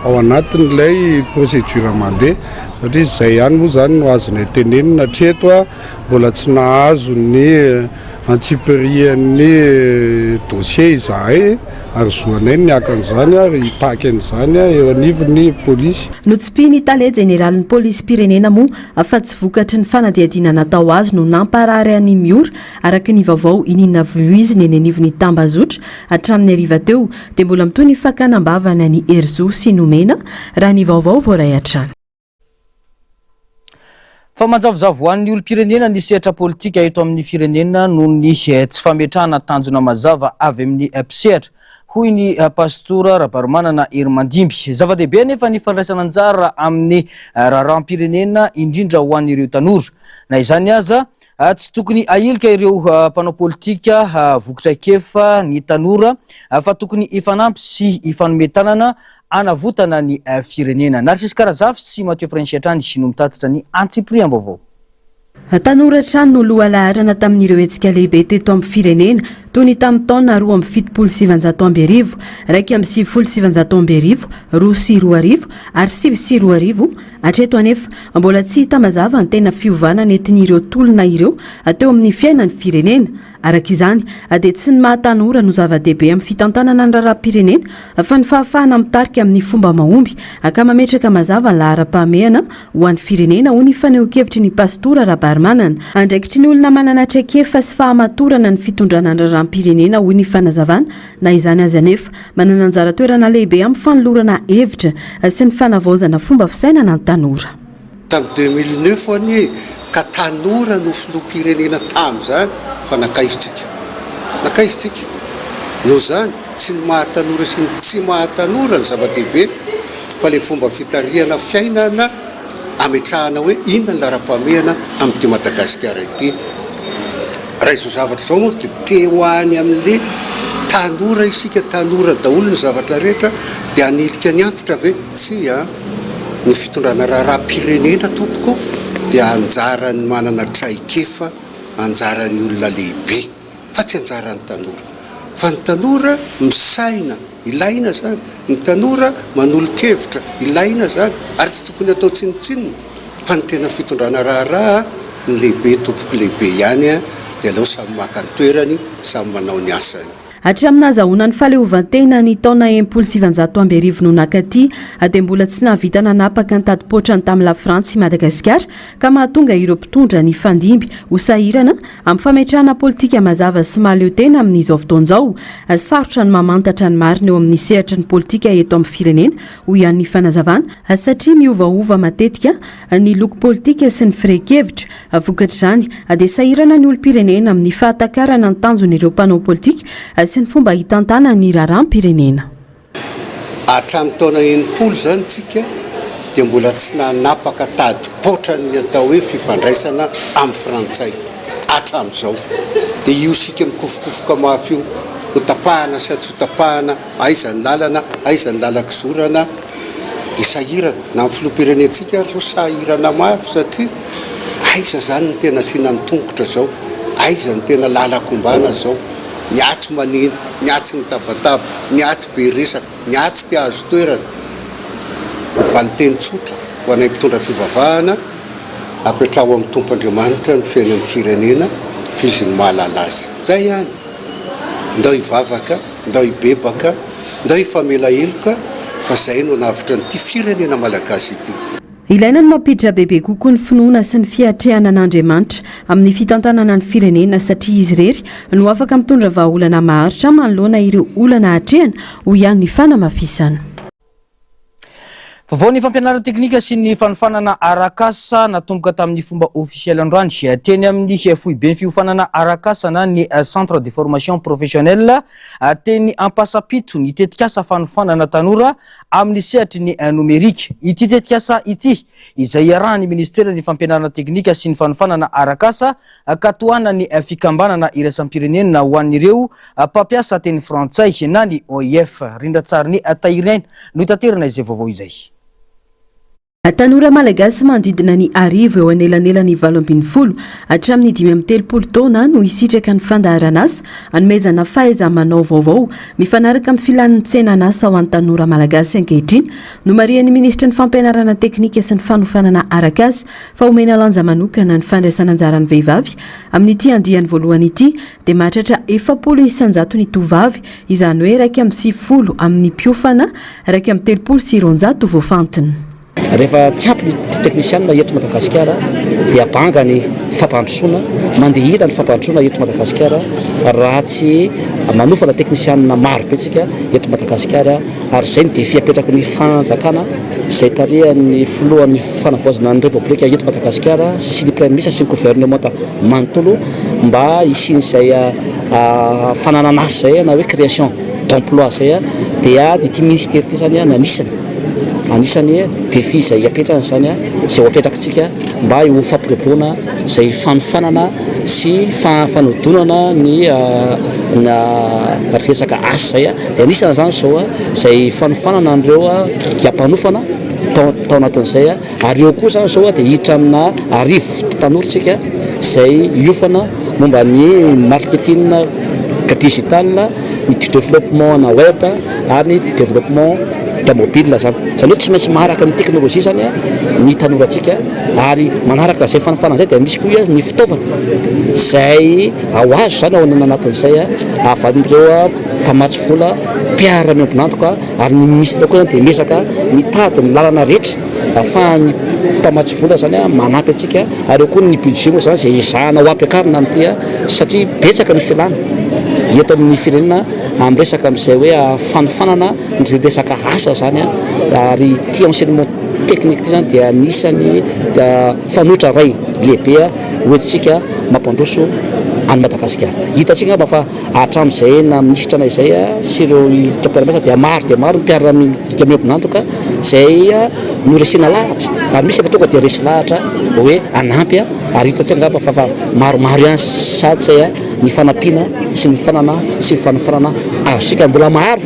ao anatin'ilay procédure mandeha satria izay ihany moa izany no azonay tenenina hatreto mbola tsy nahazo ny antsipirian'ny dossier izahay ary zoanay ny haka an'izany ary hitaky an'izany eo anivon'ny polisy. Notsipihin'ny tale jeneralin'ny polisim-pirenena moa fa tsy vokatry ny fanadihadiana natao azy no namparary an'i Miora, araka ny vaovao iniana voizina eny anivon'ny tambazotra hatramin'ny hariva teo dia mbola mitohy ny fakana am-bavany an'i Herizo sy Nomena, raha ny vaovao voaray hatrany. Fa manjavozavo ho an'ny olom-pirenena ny sehatra politika eto amin'ny firenena noho ny tsy fametrahana tanjona mazava avy amin'ny mpisehatra, hoy ny Pastora Rabaromanana Herimandimby. Zava-dehibe anefa ny fandraisana anjara amin'ny raharaham-pirenena, indrindra ho an'ireo tanora. Na izany aza, tsy tokony ahilika ireo mpanao politika voky traikefa ny tanora fa tokony hifanampy sy hifanome tanana hanavotana ny firenena. Narcisse Karazafy sy Mathieu Prince hatrany no mitatitra ny antsipiriam-baovao. Tanora hatrany no lohalaharana tamin'ireo hetsika lehibe teto amin'ny firenena, toy ny tamin'ny taona 1972, 1991, 2002 ary 2009. Hatreto anefa, mbola tsy hita mazava ny tena fiovana nentin'ireo tolona ireo teo amin'ny fiainan'ny firenena. Araka izany, dia tsy ny maha tanora no zava-dehibe amin'ny fitantanana ny raharaham-pirenena fa ny fahafahana mitarika amin'ny fomba mahomby ka mametraka mazava ny laharam-pahamehana ho an'ny firenena, hoy ny fanehoan-kevitry ny Pastora Rabarimanana. Andraikitry ny olona manana traikefa sy fahamatorana ny fitondrana ny raharaham-pirenena, hoy ny fanazavana. Na izany aza anefa, manana anjara toerana lehibe amin'ny fanolorana hevitra sy ny fanavaozana fomba fisainana ny tanora. Tamin'ny 2009 anie ka tanora no filoham-pirenena tamin'izany fa nankaiza tsika? Nankaiza tsika? Noho izany, tsy ny maha tanora sy ny tsy maha tanora no zava-dehibe fa ilay fomba fitarihana fiainana ametrahana hoe inona ny laharam-pahamehana amin'ity Madagasikara ity. Raha izao zavatra izao moa dia te ho any amin'ilay tanora isika, tanora daholo ny zavatra rehetra dia hanilika ny antitra ve? Tsia. Ny fitondrana raharaham-pirenena tompoko dia anjaran'ny manana traikefa, anjaran'ny olona lehibe fa tsy anjaran'ny tanora. Fa ny tanora misaina, ilaina izany, ny tanora manolo-kevitra, ilaina izany ary tsy tokony atao tsinontsinona fa ny tena fitondrana raharaha ny lehibe tompoko lehibe ihany dia aleo samy maka ny toerany, samy manao ny asany. Hatramin'ny nahazahoana ny fahaleovantena ny taona 1060 no nakaty dia mbola tsy nahavita nanapaka ny tadipoatrany tamin'i Lafrantsa i Madagasikara ka mahatonga ireo mpitondra nifandimby ho sahirana amin'ny fametrahana politika mazava sy mahaleo tena amin'izao fotoana izao. Sarotra ny mamantatra ny marina eo amin'ny sehatry ny politika eto amin'ny firenena, hoy ihany ny fanazavana, satria miovaova matetika ny loko politika sy ny firehi-kevitra. Vokatr'izany, dia sahirana ny olom-pirenena amin'ny fahatakarana ny tanjon'ireo mpanao politika sy ny fomba hitantanany ny raharaham-pirenena. Hatramin'ny taona 60 izany tsika dia mbola tsy nanapaka tadi-poatra ny atao hoe fifandraisana amin'ny frantsay hatramin'izao. Dia io isika mikofokofoka mafy io, ho tapahana sa tsy ho tapahana, aiza ny lalana, aiza ny lalan-kizorana. Dia sahirana, na ny filoham-pirenentsika ary zao sahirana mafy satria aiza zany ny tena asiana ny tongotra zao, aiza ny tena lalan-kombana zao, ny atsy maneno, ny atsy mitabataba, ny atsy be resaka, ny atsy te hahazo toerana. Valinteny tsotra ho anay mpitondra fivavahana, apetraho amin'ny Tompo Andriamanitra ny fiainan'ny firenena f'izy no mahalala azy. Zay ihany. Ndao hivavaka. Ndao hibebaka, ndao hifamela heloka fa zay no hanavotra an'ity firenena malagasy ity. Ilaina ny mampiditra bebe kokoa ny finoana sy ny fiatrehana an'Andriamanitra amin'ny fitantanana ny firenena satria izy irery no afaka mitondra vahaolana maharitra manoloana ireo olana atrehana, hoy ihany ny fanamafisana. Vaovao ny fampianarana teknika sy ny fanofanana arak'asa natomboka tamin'ny fomba ofisialy androany teny amin'ny foiben'ny fiofanana arak'asa na ny centre de formation professionnelle teny Ampasampito ny tetikasa fanofanana tanora amin'ny sehatry ny nomerika. Ity tetikasa ity izay iarahan'ny ministeran'ny fampianarana teknika sy ny fanofanana arak'asa ka tohanan'ny fikambanana iraisam-pirenena ho an'ireo mpampiasa teny frantsay na ny OIF. Rindran-tsarin'i Tahiriaina no itaterana izay vaovao izay. Tanora malagasy manodidina ny arivo eo anelanelan'ny 18 hatramin'ny 35 taona no hisitraka ny fandaharanasa hanomezana fahaiza-manao vaovao mifanaraka amin'ny filan'ny tsenan'asa ho an'ny tanora malagasy ankehitriny. Nomarihan'ny minisitry ny fampianarana teknika sy ny fanofanana arak'asa fa omena lanja manokana ny fandraisana anjaran'ny vehivavy amin'ity andiany voalohany ity dia mahatratra 40% ny tovovavy, izany hoe 91 amin'ny mpiofana 231 voafantina. Rehefa tsy ampy ny teknisianina eto Madagasikara dia banga ny fampandrosoana, mandeha ila ny fampandrosoana eto Madagasikara raha tsy manofana teknisianina maro be tsika eto Madagasikara ary izay ny défi apetraky ny fanjakana izay tarihan'ny filohan'ny fanavaozana ny Repoblika eto Madagasikara sy ny Praiminisitra sy ny governemanta manontolo mba hisian'izay fananan'asa izay na hoe création d'emploi izay dia ity ministera ity izany no anisany anisany défi izay apetrany izany izay ho apetrakitsika mba ho fampiroboroana izay fanofanana sy fanodonana ny resaka asa izay. Dia anisan'izany izao izay fanofanana an'ireo mpanofana tao anatin'izay. Ary eo koa izany izao dia hiditra amina arivo tanora isika izay hiofana momba ny marketing digital, ny développement ana web ary ny développement mobile izany. Izany hoe tsy maintsy maharaka ny teknolojia izany ny tanorantsika ary manaraka izay fanofanana izay dia misy koa ny fitaovana izay ho azo izany ao anatin'izay avy amin'ireo mpamatsy vola mpiara-miombon'antoka ary ny minisitra koa izany dia miezaka mitady ny lalana rehetra ahafahan'ny mpamatsy vola zany manampy antsika ary eo koa ny budget moa zany izay ezahana ho ampiakarina amin'ity satria betsaka ny filana eto amin'ny firenena amin'ny resaka amin'izay hoe fanofanana ny resaka asa zany ary ity enseignement technique ity zany dia anisan'ny fanoitra iray lehibe hoentintsika mampandroso an'i Madagasikara. Hitantsika angamba fa Hatramin'izay naha minisitra anay izay sy ireo mpiara-miasa dia maro dia maro ny mpiara-miombon'antoka izay noresena lahatra ary misy efa tonga dia resy lahatra hoe hanampy ary hitantsika angamba fa efa maromaro ihany sady izay ny fanampiana sy ny fanana sy ny fanofanana azontsika. Mbola maro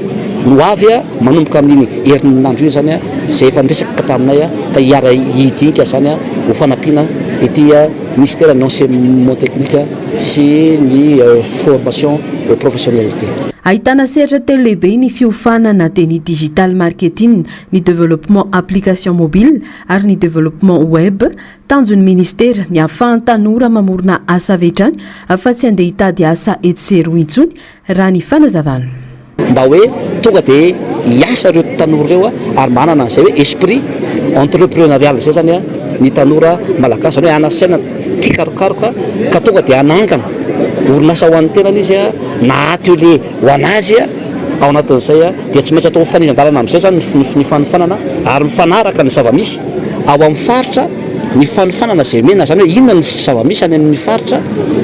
no avy manomboka amin'iny herinandro iny izany izay efa niresaka taminay ka hiara-hidinika izany ho fanampiana ity minisiteran'ny enseignement technique sy ny formation professionnelle ity. Ahitana sehatra telo lehibe ny fiofanana dia ny digital marketing, ny développement application mobile ary ny développement web. Tanjon'ny ministera ny hahafahan'ny tanora mamorona asa avy hatrany fa tsy handeha hitady asa etsy sy eroa intsony raha ny fanazavana. Mba hoe tonga dia hiasa ireo tanora ireo ary manana an'izay hoe esprit entrepreneurial izay zany ny tanora malagasy, izany hoe hanana saina tia karokaroka ka tonga dia hanangana orinasa ho an'ny tenany izy na atelier ho an'azy ao anatin'izay dia tsy maintsy atao mifanizan-dalana amin'izay zany ny fanofanana ary mifanaraka ny zava-misy ao amin'ny faritra ny fanofanana izay omena, izany hoe inona ny zava-misy any amin'ny faritra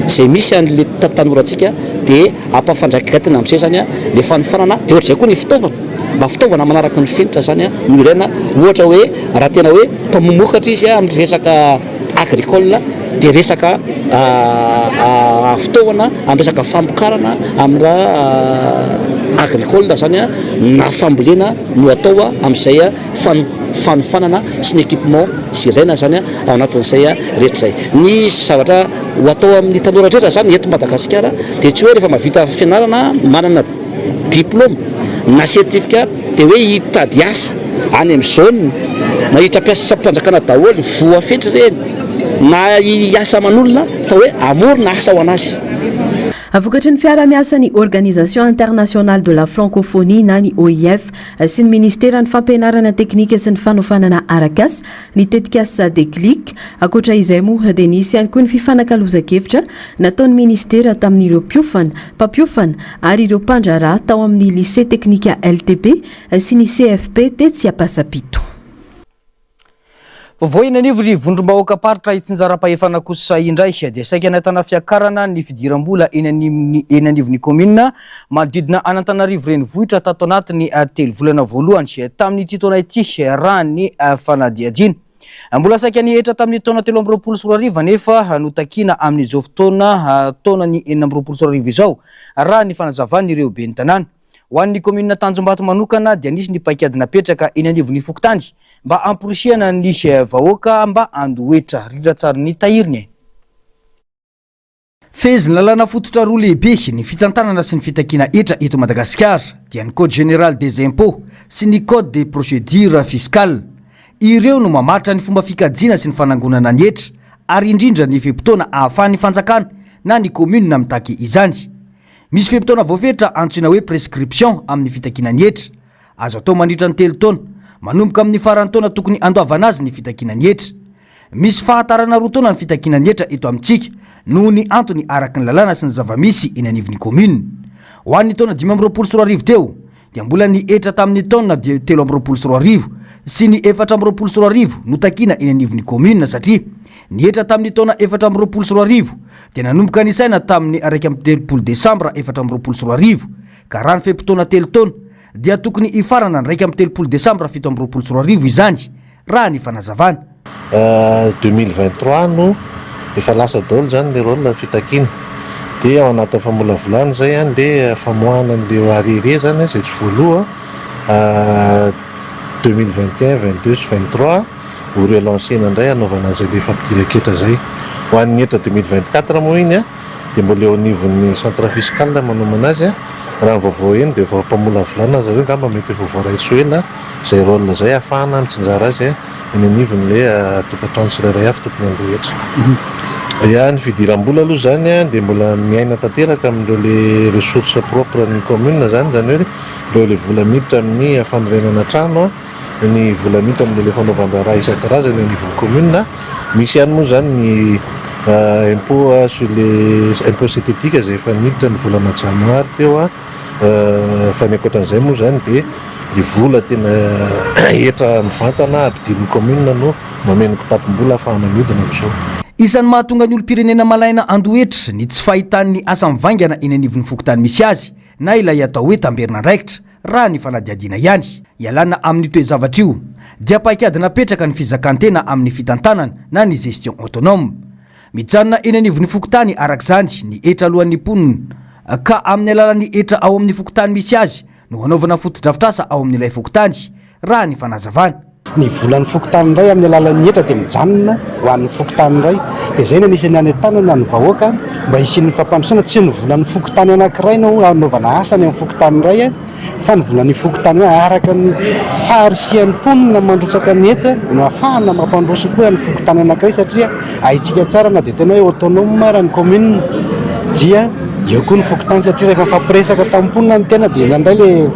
izay misy an'ilay tanorantsika dia Ampafandraiketina amin'izay izany ilay fanofanana, dia ohatr'izay koa ny fitaovana, mba fitaovana manaraka ny fenitra izany no ilaina, ohatra hoe raha tena hoe mpamokatra izy amin'ny resaka agricole dia resaka fitaovana amin'ny resaka famokarana amin'ny raha agricole izany na fambolena no atao amin'izay fanofanana sy ny équipement izay ilaina izany ao anatin'izay rehetra izay. Ny zavatra ho atao amin'ny tanora rehetra izany eto Madagasikara dia tsy hoe rehefa mahavita fianarana manana diplôme na certificat dia hoe hitady asa any amin'ny zone na hiditra mpiasam-panjakana daholo voafetra ireny na hiasa aman'olona fa hoe hamorona asa ho an'azy. Vokatry ny fiarahamiasan'ny Organisation Internationale de la Francophonie na ny OIF sy ny Ministeran'ny Fampianarana Teknika sy ny Fanofanana Arak'asa ny tetikasa Déclic. Ankoatra izay moa dia nisy ihany koa ny fifanakalozan-kevitra nataon'ny Ministera tamin'ireo mpiofana, mpampiofana ary ireo mpandraharaha tao amin'ny Lycée Teknika LTP sy ny CFP tetsy Ampasampito. Vaovao eny anivon'ny vondrom-bahoakam-paritra itsinjaram-pahefana kosa indray dia saika nahitana fiakarana ny fidiram-bola eny eny anivon'ny kaominina manodidina an'Antananarivo renivohitra tato anatin'ny telo volana voalohany tamin'ity taona ity raha ny fanadihadiana. Mbola saika ny hetra tamin'ny taona 2023 anefa no takiana amin'izao fotoana taonan'ny 2026 izao raha ny fanazavan'ireo ben'ny tanàna. Ho an'ny kaominina Tanjombato manokana dia nisy ny paikady napetraka eny anivon'ny fokontany mba hamporisihana ny vahoaka mba handoa hetra. Rindran-tsarin'ny Tahiriny e. Fehezin'ny lalàna fototra roa lehibe ny fitantanana sy ny fitakiana hetra eto Madagasikara dia ny Code général des impôts sy ny Code des procédures fiscales. Ireo no mamaritra ny fomba fikajiana sy ny fanangonana ny hetra ary indrindra ny fe-potoana ahafahan'ny fanjakana na ny kaominina mitaky izany. Misy fe-potoana voafetra antsoina hoe prescription amin'ny fitakiana ny hetra. Azo atao mandritra ny telo taona, manomboka amin'ny faran'ny taona tokony handoavana azy ny fitakiana ny hetra. Misy fahatarana roa taona ny fitakiana ny hetra eto amintsika noho ny antony araka ny lalàna sy ny zava-misy eny anivon'ny kaominina. Ho an'ny taona 2025 teo dia mbola ny hetra tamin'ny taona 2023 sy ny 2024 no takiana eny anivon'ny kaominina satria ny hetra tamin'ny taona 2024 dia nanomboka nisaina tamin'ny 31 desambra 2024 ka raha ny fe-potoana telo taona dia tokony hifarana ny 31 desambra 2027 izany. raha ny fanazavana. 2023 no efa lasa daholo izany le rôle fitakiana. Dia ao anatin'ny famolavolana izay an le famoahana an'le arriéré izany izay tsy voaloa 2021, 22 sy 23 ho relancer-na indray hanaovana an'izay le fampidiran-ketra izay. Ho an'ny hetra 2024 moa iny an dia mbola eo anivon'ny centre fiscal manomana azy an. Raha ny vaovao heno dia efa mpamolavolana zareo angamba mety efa voaray tsy ho ela izay rôle izay ahafahana mitsinjara azy eny anivon'ilay tokantrano tsirairay avy tokony handoa hetra. Ya, ny fidiram-bola aloha izany dia mbola miaina tanteraka amin'ireo le ressources propres ny commune izany, izany hoe ireo le vola miditra amin'ny fanorenana trano, ny vola miditra amin'ireo le fanaovan-draharaha isan-karazany eo anivon'ny commune. Misy ihany moa izany ny impôt sur les impôt synthétique izay efa niditra ny volana janoary teo. Fa ny ankoatran'izay moa izany dia ny vola tena hetra mivantana ampidirin'ny commune no mameno kitapom-bola ahafahana mihodina amin'izao. Isan'ny mahatonga ny olom-pirenena malaina handoa hetra ny tsy fahitany ny asa mivaingana eny anivon'ny fokontany misy azy na ilay atao hoe tamberin'andraikitra, raha ny fanadihadiana ihany. Ialana amin'io toe-javatra io dia paikady napetraka ny fizakan-tena amin'ny fitantanana na ny gestion autonome. Mijanona eny anivon'ny fokontany araka izany ny hetra aloan'ny mponina ka amin'ny alalan'ny hetra ao amin'ny fokontany misy azy no hanaovana fotodrafitrasa ao amin'ilay fokontany, raha ny fanazavana. Ny volan'ny fokontany indray amin'ny alalan'ny hetra dia mijanona ho an'ny fokontany indray. Dia izay no anisan'ny hanentanana ny vahoaka mba hisian'ny fampandrosoana. Tsy ny volan'ny fokontany anankiray no hanaovana asa any amin'ny fokontany iray fa ny volan'io fokontany io araka ny faharisihan'ny mponina mandrotsaka ny hetra no ahafahana mampandroso koa ny fokontany anankiray satria haintsika tsara na dia tena hoe autonome ara ny commune dia eo koa ny fokontany satria rehefa mifampiresaka tamin'ny mponina ny tena dia indraindray le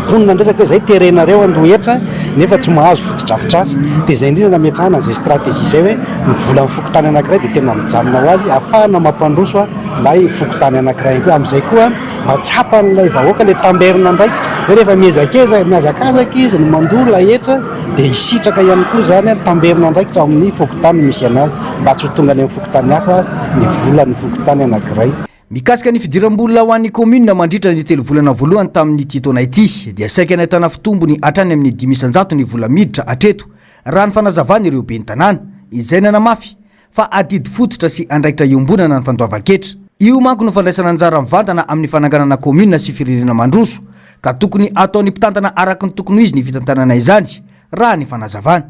mponina niresaka hoe zay terenareo handoa hetra nefa tsy mahazo fotodrafitrasa dia izay indrindra nametrahana izay stratégie izay hoe ny volan'ny fokontany anankiray dia tena mijanona ho azy ahafahana mampandroso ilay fokontany anankiray koa amin'izay koa Mba tsapan'ilay vahoaka ilay tamberin'andraikitra hoe rehefa miezakezaka, mihazakazaka izy no mandoa ilay hetra dia hisitraka ihany koa izany tamberin'andraikitra ao amin'ny fokontany misy anazy mba tsy ho tonga any amin'ny fokontany hafa ny volan'ny fokontany anankiray. Mikasika ny fidiram-bola ho an'ny kaominina mandritra ny telo volana voalohany tamin'ity taona ity dia saika nahitana fitombony hatrany amin'ny 5% ny vola miditra hatreto raha ny fanazavan'ireo ben'ny tanàna izay nanamafy fa adidy fototra sy andraikitra iombonana ny fandoavan-ketra. Io manko no fandraisana anjara mivantana amin'ny fananganana kaominina sy firenena mandroso, ka tokony hataon'ny mpitantana araka ny tokony ho izy ny fitantanana izany, raha ny fanazavana.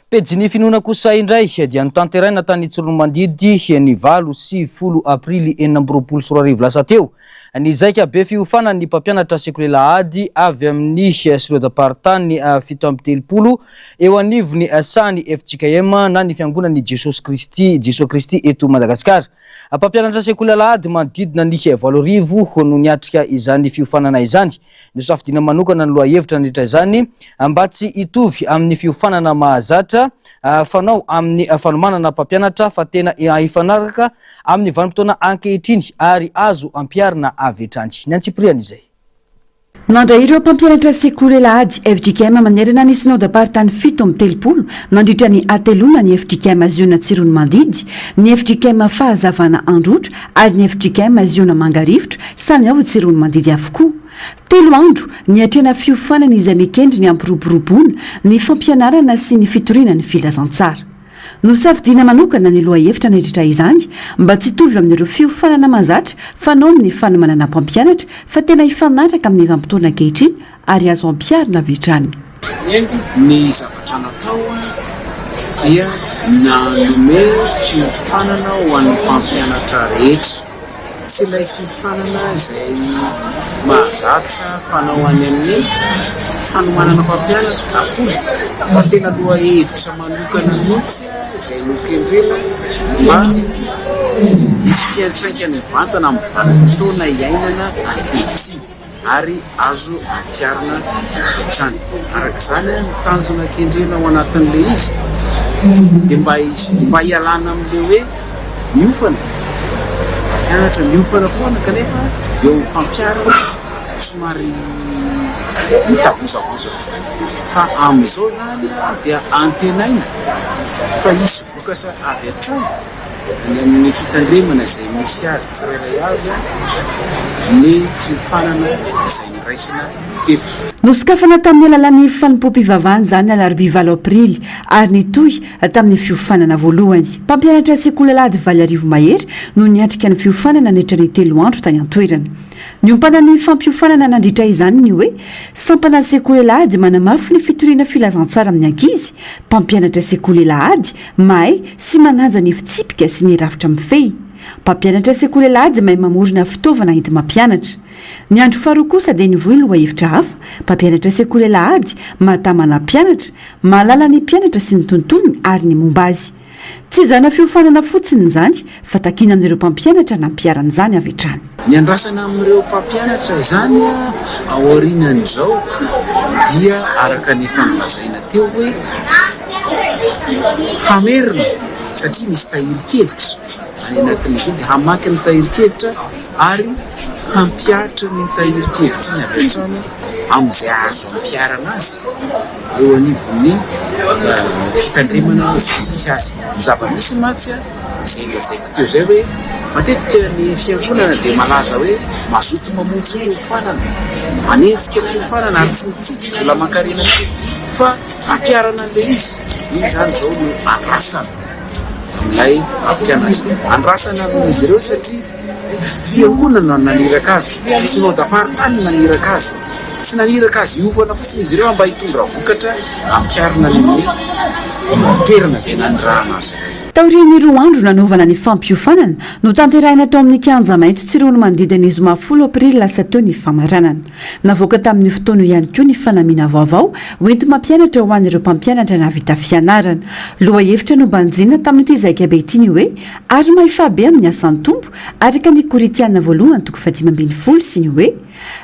Pejin'ny finoana kosa indray dia notanterahina tany Tsiroanomandidy ny 8 sy 10 aprily 2026 lasa teo ny zaika be fiofanan'ny mpampianatra sekoly alahady avy amin'ny synodam-paritany 37 eo anivon'ny sahan'ny fjkm na ny Fiangonan'i Jesosy Kristy, Jesoa Kristy eto Madagasikara. Mpampianatra sekoly alahady manodidina ny 8000 no niatrika izany fiofanana izany. Nosafidiana manokana ny lohahevitra nandritra izany mba tsy hitovy amin'ny fiofanana mahazatra fanao amin'ny fanomanana mpampianatra fa tena hifanaraka amin'ny vanim-potoana ankehitriny ary azo ampiharina avy hatrany. Ny antsipiriany izay. Nandray ireo mpampianatra sekoly alahady fjkm manerana ny Synodamparitany 37 nandritra ny hateloana ny fjkm Ziona Tsiroanomandidy, ny fjkm Fahazavana Androtra ary ny fjkm Ziona Mangarivotra samy ao Tsiroanomandidy avokoa. Telo andro niatrehana fiofanana izay mikendry ny hampiroboroboana ny fampianarana sy ny fitoriana ny filazantsara. Nosafidiana manokana ny lohahevitra nandritra izany mba tsy hitovy amin'ireo fiofanana mahazatra fanao amin'ny fanomanana mpampianatra fa tena hifanaraka amin'ny vanim-potoana ankehitriny ary azo ampiharina avy hatrany. Ny zavatra natao dia nanome fiofanana ho an'ny mpampianatra rehetra. Tsy ilay fiofanana izay mahazatra fanao any amin'ny fanomanana mpampianatra akory fa tena lohahevitra manokana mihitsy izay nokendrena mba hisy fiantraikany mivantana amin'ny vanim-potoana iainana ankehitriny. ary azo ampiharina avy hatrany. Araka izany, ny tanjona kendrena ao anatin'ilay izy dia mba mba hialana amin'ilay hoe miofana, mpampianatra miofana foana kanefa eo amin'ny fampiharana somary mitavozavoza. Fa amin'izao izany dia antenaina fa hisy vokatra avy hatrany. Any amin'ny fitandremana izay misy azy tsirairay avy ny fiofanana izay noraisina. teto. Nosokafana tamin'ny alalan'ny fanompoam-pivavahana izany ny alarobia valo aprily ary nitohy tamin'ny fiofanana voalohany. Mpampianatra sekoly alahady 8000 mahery no niatrika ny fiofanana nandritra ny telo andro tany an-toerana. Niompanan'ny fampiofanana nandritra izany ny hoe Sampana sekoly alahady manamafy ny fitoriana filazantsara amin'ny ankizy, mpampianatra sekoly alahady mahay sy manaja ny fitsipika sy ny rafitra mifehy, mpampianatra sekoly alahady mahay mamorona fitaovana enti-mampianatra. Ny andro faharoa kosa dia nivoy lohahevitra hafa, mpampianatra sekoly alahady mahatamana mpianatra, mahalala ny mpianatra sy ny tontolony ary ny momba azy. Tsy hizana fiofanana fotsiny izany fa takiana amin'ireo mpampianatra nampiharana izany avy hatrany. Ny andrasana amin'ireo mpampianatra izany aorianan'izao dia araka ny efa nolazaina teo hoe hamerina satria misy tahirin-kevitra any anatin'izy iny dia hamaky ny tahirin-kevitra ary hampihatra an'iny tahirin-kevitra iny avy hatrany amin'izay azo ampiharana azy eo anivon'ny fitandremana izay misy azy. Ny zava-misy mantsy izay lazaiko teo izay hoe matetika ny fiangonana dia malaza hoe mazoto mamonjy fiofanana, manenjika fiofanana ary tsy mitsitsy vola aman-karena mihitsy fa fampiharana an'ilay izy. Iny izany izao no andrasana amin'ilay mpampianatra. Andrasana amin'izy ireo satria Fiangonana no naniraka azy, synodam-paritany no naniraka azy. Tsy naniraka azy hiofana fotsiny izy ireo mba hitondra vokatra hampiharina any amin'ny toerana izay nanirahana azy ireo. Taorian'ny roa andro nanaovana ny fampiofanana, notanterahina tao amin'ny Kianja Maitso Tsiroanomandidy ny zoma folo aprily lasa teo ny famaranana. Navoaka tamin'io fotoana io ihany koa ny fanamiana vaovao hoenti-mampianatra ho an'ireo mpampianatra nahavita fianarana. Lohahevitra nobanjinina tamin'ity zaikabe ity ny hoe Ary mahefa be amin'ny asan'ny Tompo, araka ny Korintiana voalohany toko fahadimy ambin'ny folo sy ny hoe,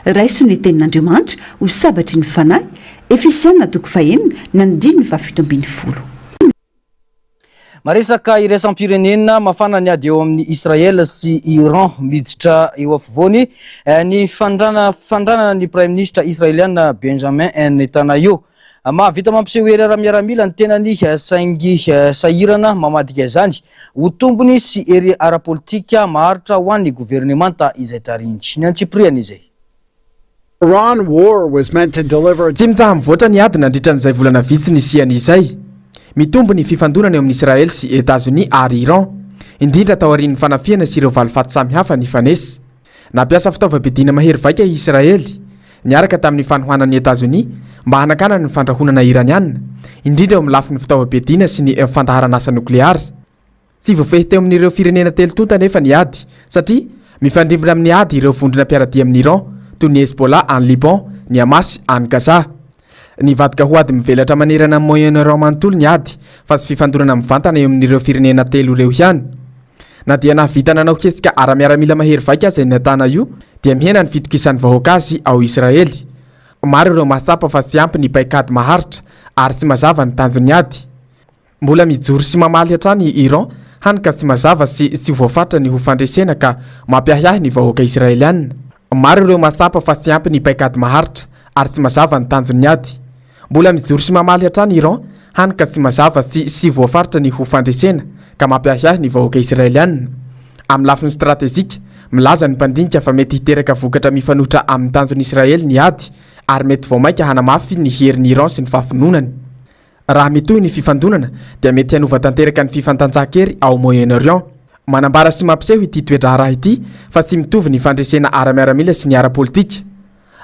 Raiso ny tenin'Andriamanitra ho sabatry ny fanahy, Efesiana toko fahenina ny andininy fahafito ambin'ny folo. Maresaka iraisam-pirenena, mafana ny ady eo amin'i Israel sy Iran. Miditra eo afovoany ny fandranana ny Praiminisitra Israeliana Benjamin Netanyahu. Mahavita mampiseho hery ara-miaramila ny tenany saingy sahirana mamadika izany ho tombony sy hery ara-politika maharitra ho an'ny governemanta izay tarihiny. Ny antsipiriany izay. Tsy mitsaha-mivoatra ny ady nandritra an'izay volana vitsy nisiany izay. Mitombo ny fifandonana eo amin'i Israely sy Etazonia ary Iran, indrindra taorian'ny fanafihana sy ireo valifaty samihafa nifanesy. Nampiasa fitaovam-piadiana mahery vaika i Israely, niaraka tamin'ny fanohanan'i Etazonia, mba hanakanana ny fandrahonana Iraniana, indrindra eo amin'ny lafiny fitaovam-piadiana sy ny fandaharanasa nokleary. Tsy voafehy teo amin'ireo firenena telo tonta anefa ny ady, satria mifandrimbona amin'ny ady ireo vondrona mpiara-dia amin'i Iran, toy ny Hezbollah any Liban, ny Hamas any Gaza. Nivadika ho ady mivelatra manerana an'i Moyen-Orient manontolo ny ady, fa tsy fifandonana mivantana eo amin'ireo firenena telo ireo ihany. Na dia nahavita nanao hetsika ara-miaramila mahery vaika aza i Netanyahu, dia mihena ny fitokisan'ny vahoaka azy ao Israely. Maro ireo mahatsapa fa tsy ampy ny paikady maharitra ary tsy mazava ny tanjon'ny ady. Mbola mijoro sy mamaly hatrany i Iran, hany ka tsy mazava sy tsy voafaritra ny ho fandresena ka mampiahiahy ny vahoaka Israeliana. Maro ireo mahatsapa fa tsy ampy ny paikady maharitra ary tsy mazava ny tanjon'ny ady. Mbola mijoro sy mamaly hatrany Iran, hany ka tsy mazava sy tsy voafaritra ny ho fandresena ka mampiahiahy ny vahoaka Israeliana. Amin'ny lafiny stratejika, milaza ny mpandinika fa mety hiteraka vokatra mifanohitra amin'ny tanjon'i Israely ny ady ary mety vao mainka hanamafy ny herin'i Iran sy ny fahavononany. Raha mitohy ny fifandonana dia mety hanova tanteraka ny fifantanjahan-kery ao Moyen-Orient. Manambara sy mampiseho ity toe-draharaha ity fa tsy mitovy ny fandresena ara-miaramila sy ny ara-politika.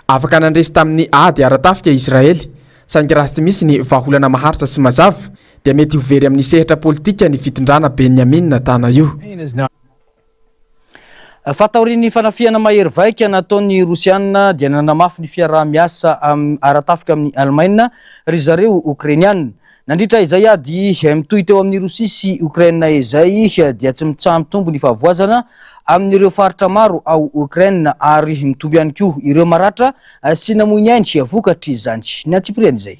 Afaka nandresy tamin'ny ady ara-tafika i Israely, saingy raha tsy misy ny vahaolana maharitra sy mazava dia mety ho very amin'ny sehatra politika ny fitondrana Benyamin Netanyahu. Fa taorian'ny fanafihana mahery vaika nataon'ny Rosiana dia nanamafy ny fiaraha-miasa ara-tafika amin'i Alemaina ry zareo Okrainiana. Nandritra izay ady mitohy teo amin'i Rosia sy Okraina izay dia tsy mitsaha-mitombo ny fahavoazana amin'ireo faritra maro ao Okraina ary mitombo ihany koa ireo maratra sy namoy ny ainy vokatr'izany. Ny antsipirian'izay.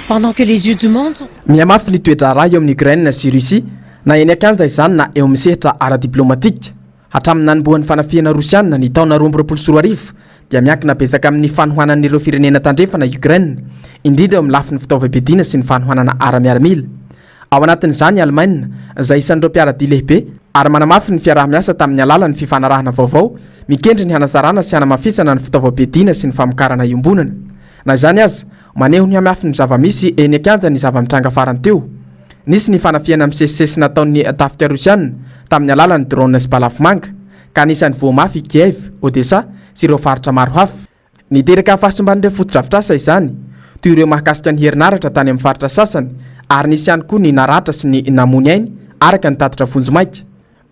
Pendant que les yeux du monde sont. Mihamafy ny toe-draharaha eo amin'i Ukraine sy Russie, na eny an-kianja izany na eo amin'ny sehatra ara-diplaomatika. Hatramin'ny nanombohan'ny fanafihana Rosiana ny taona 2022 dia miankina betsaka amin'ny fanohanan'ireo firenena tandrefana i Ukraine, indrindra eo amin'ny lafiny fitaovam-piadiana sy ny fanohanana ara-miaramila. Ao anatin'izany i Alemaina, izay isan'ireo mpiara-dia lehibe ary manamafy ny fiaraha-miasa tamin'ny alalan'ny fifanarahana vaovao mikendry ny hanatsarana sy hanamafisana ny fitaovam-piadiana sy ny famokarana iombonana. Na izany aza, maneho ny hamafin'ny zava-misy eny an-kianja ny zava-mitranga farany teo. Nisy ny fanafihana misesisesy nataon'ny tafika Rosiana tamin'ny alalan'ny drone sy balafomanga, ka anisan'ny voa mafy i Kiev, Odessa sy ireo faritra maro hafa. Niteraka fahasimban'ireo fotodrafitrasa izany, toy ireo mahakasika ny herinaratra tany amin'ny faritra sasany, ary nisy ihany koa ny naratra sy ny namoy ny ainy, araka ny tatitra vonjimaika.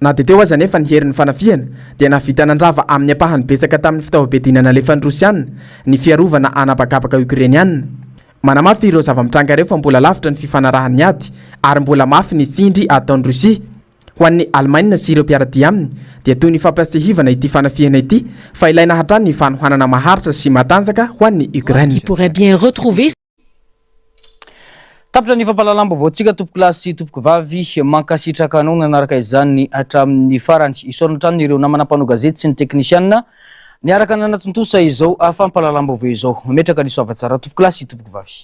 Na dia teo aza anefa ny herin'ny fanafihana, dia nahavita nandrava amin'ny ampahany betsaka tamin'ny fitaovam-piadiana nalefan'ny Rosiana ny fiarovana an'habakabaka Okrainiana. Manamafy ireo zava-mitranga ireo fa mbola lavitra ny fifanarahan'ny ady ary mbola mafy ny tsindry ataon'i Rosia. Ho an'i Alemaina sy ireo mpiara-dia aminy dia toy ny fampiasehivana ity fanafihana ity fa ilaina hatrany ny fanohanana maharitra sy matanjaka ho an'i Ukraine. Pourrait bien retrouver Tapitra ny fampahalalam-baovaontsika tompokolahy sy tompokovavy, mankasitraka anao nanaraka izany hatramin'ny farany. Isaorana hatrany ireo namana mpanao gazety sy ny teknisianina niaraka nanatontosa izao fampahalalam-baovao izao. Mametraka ny soavatsara tompokolahy sy tompokovavy.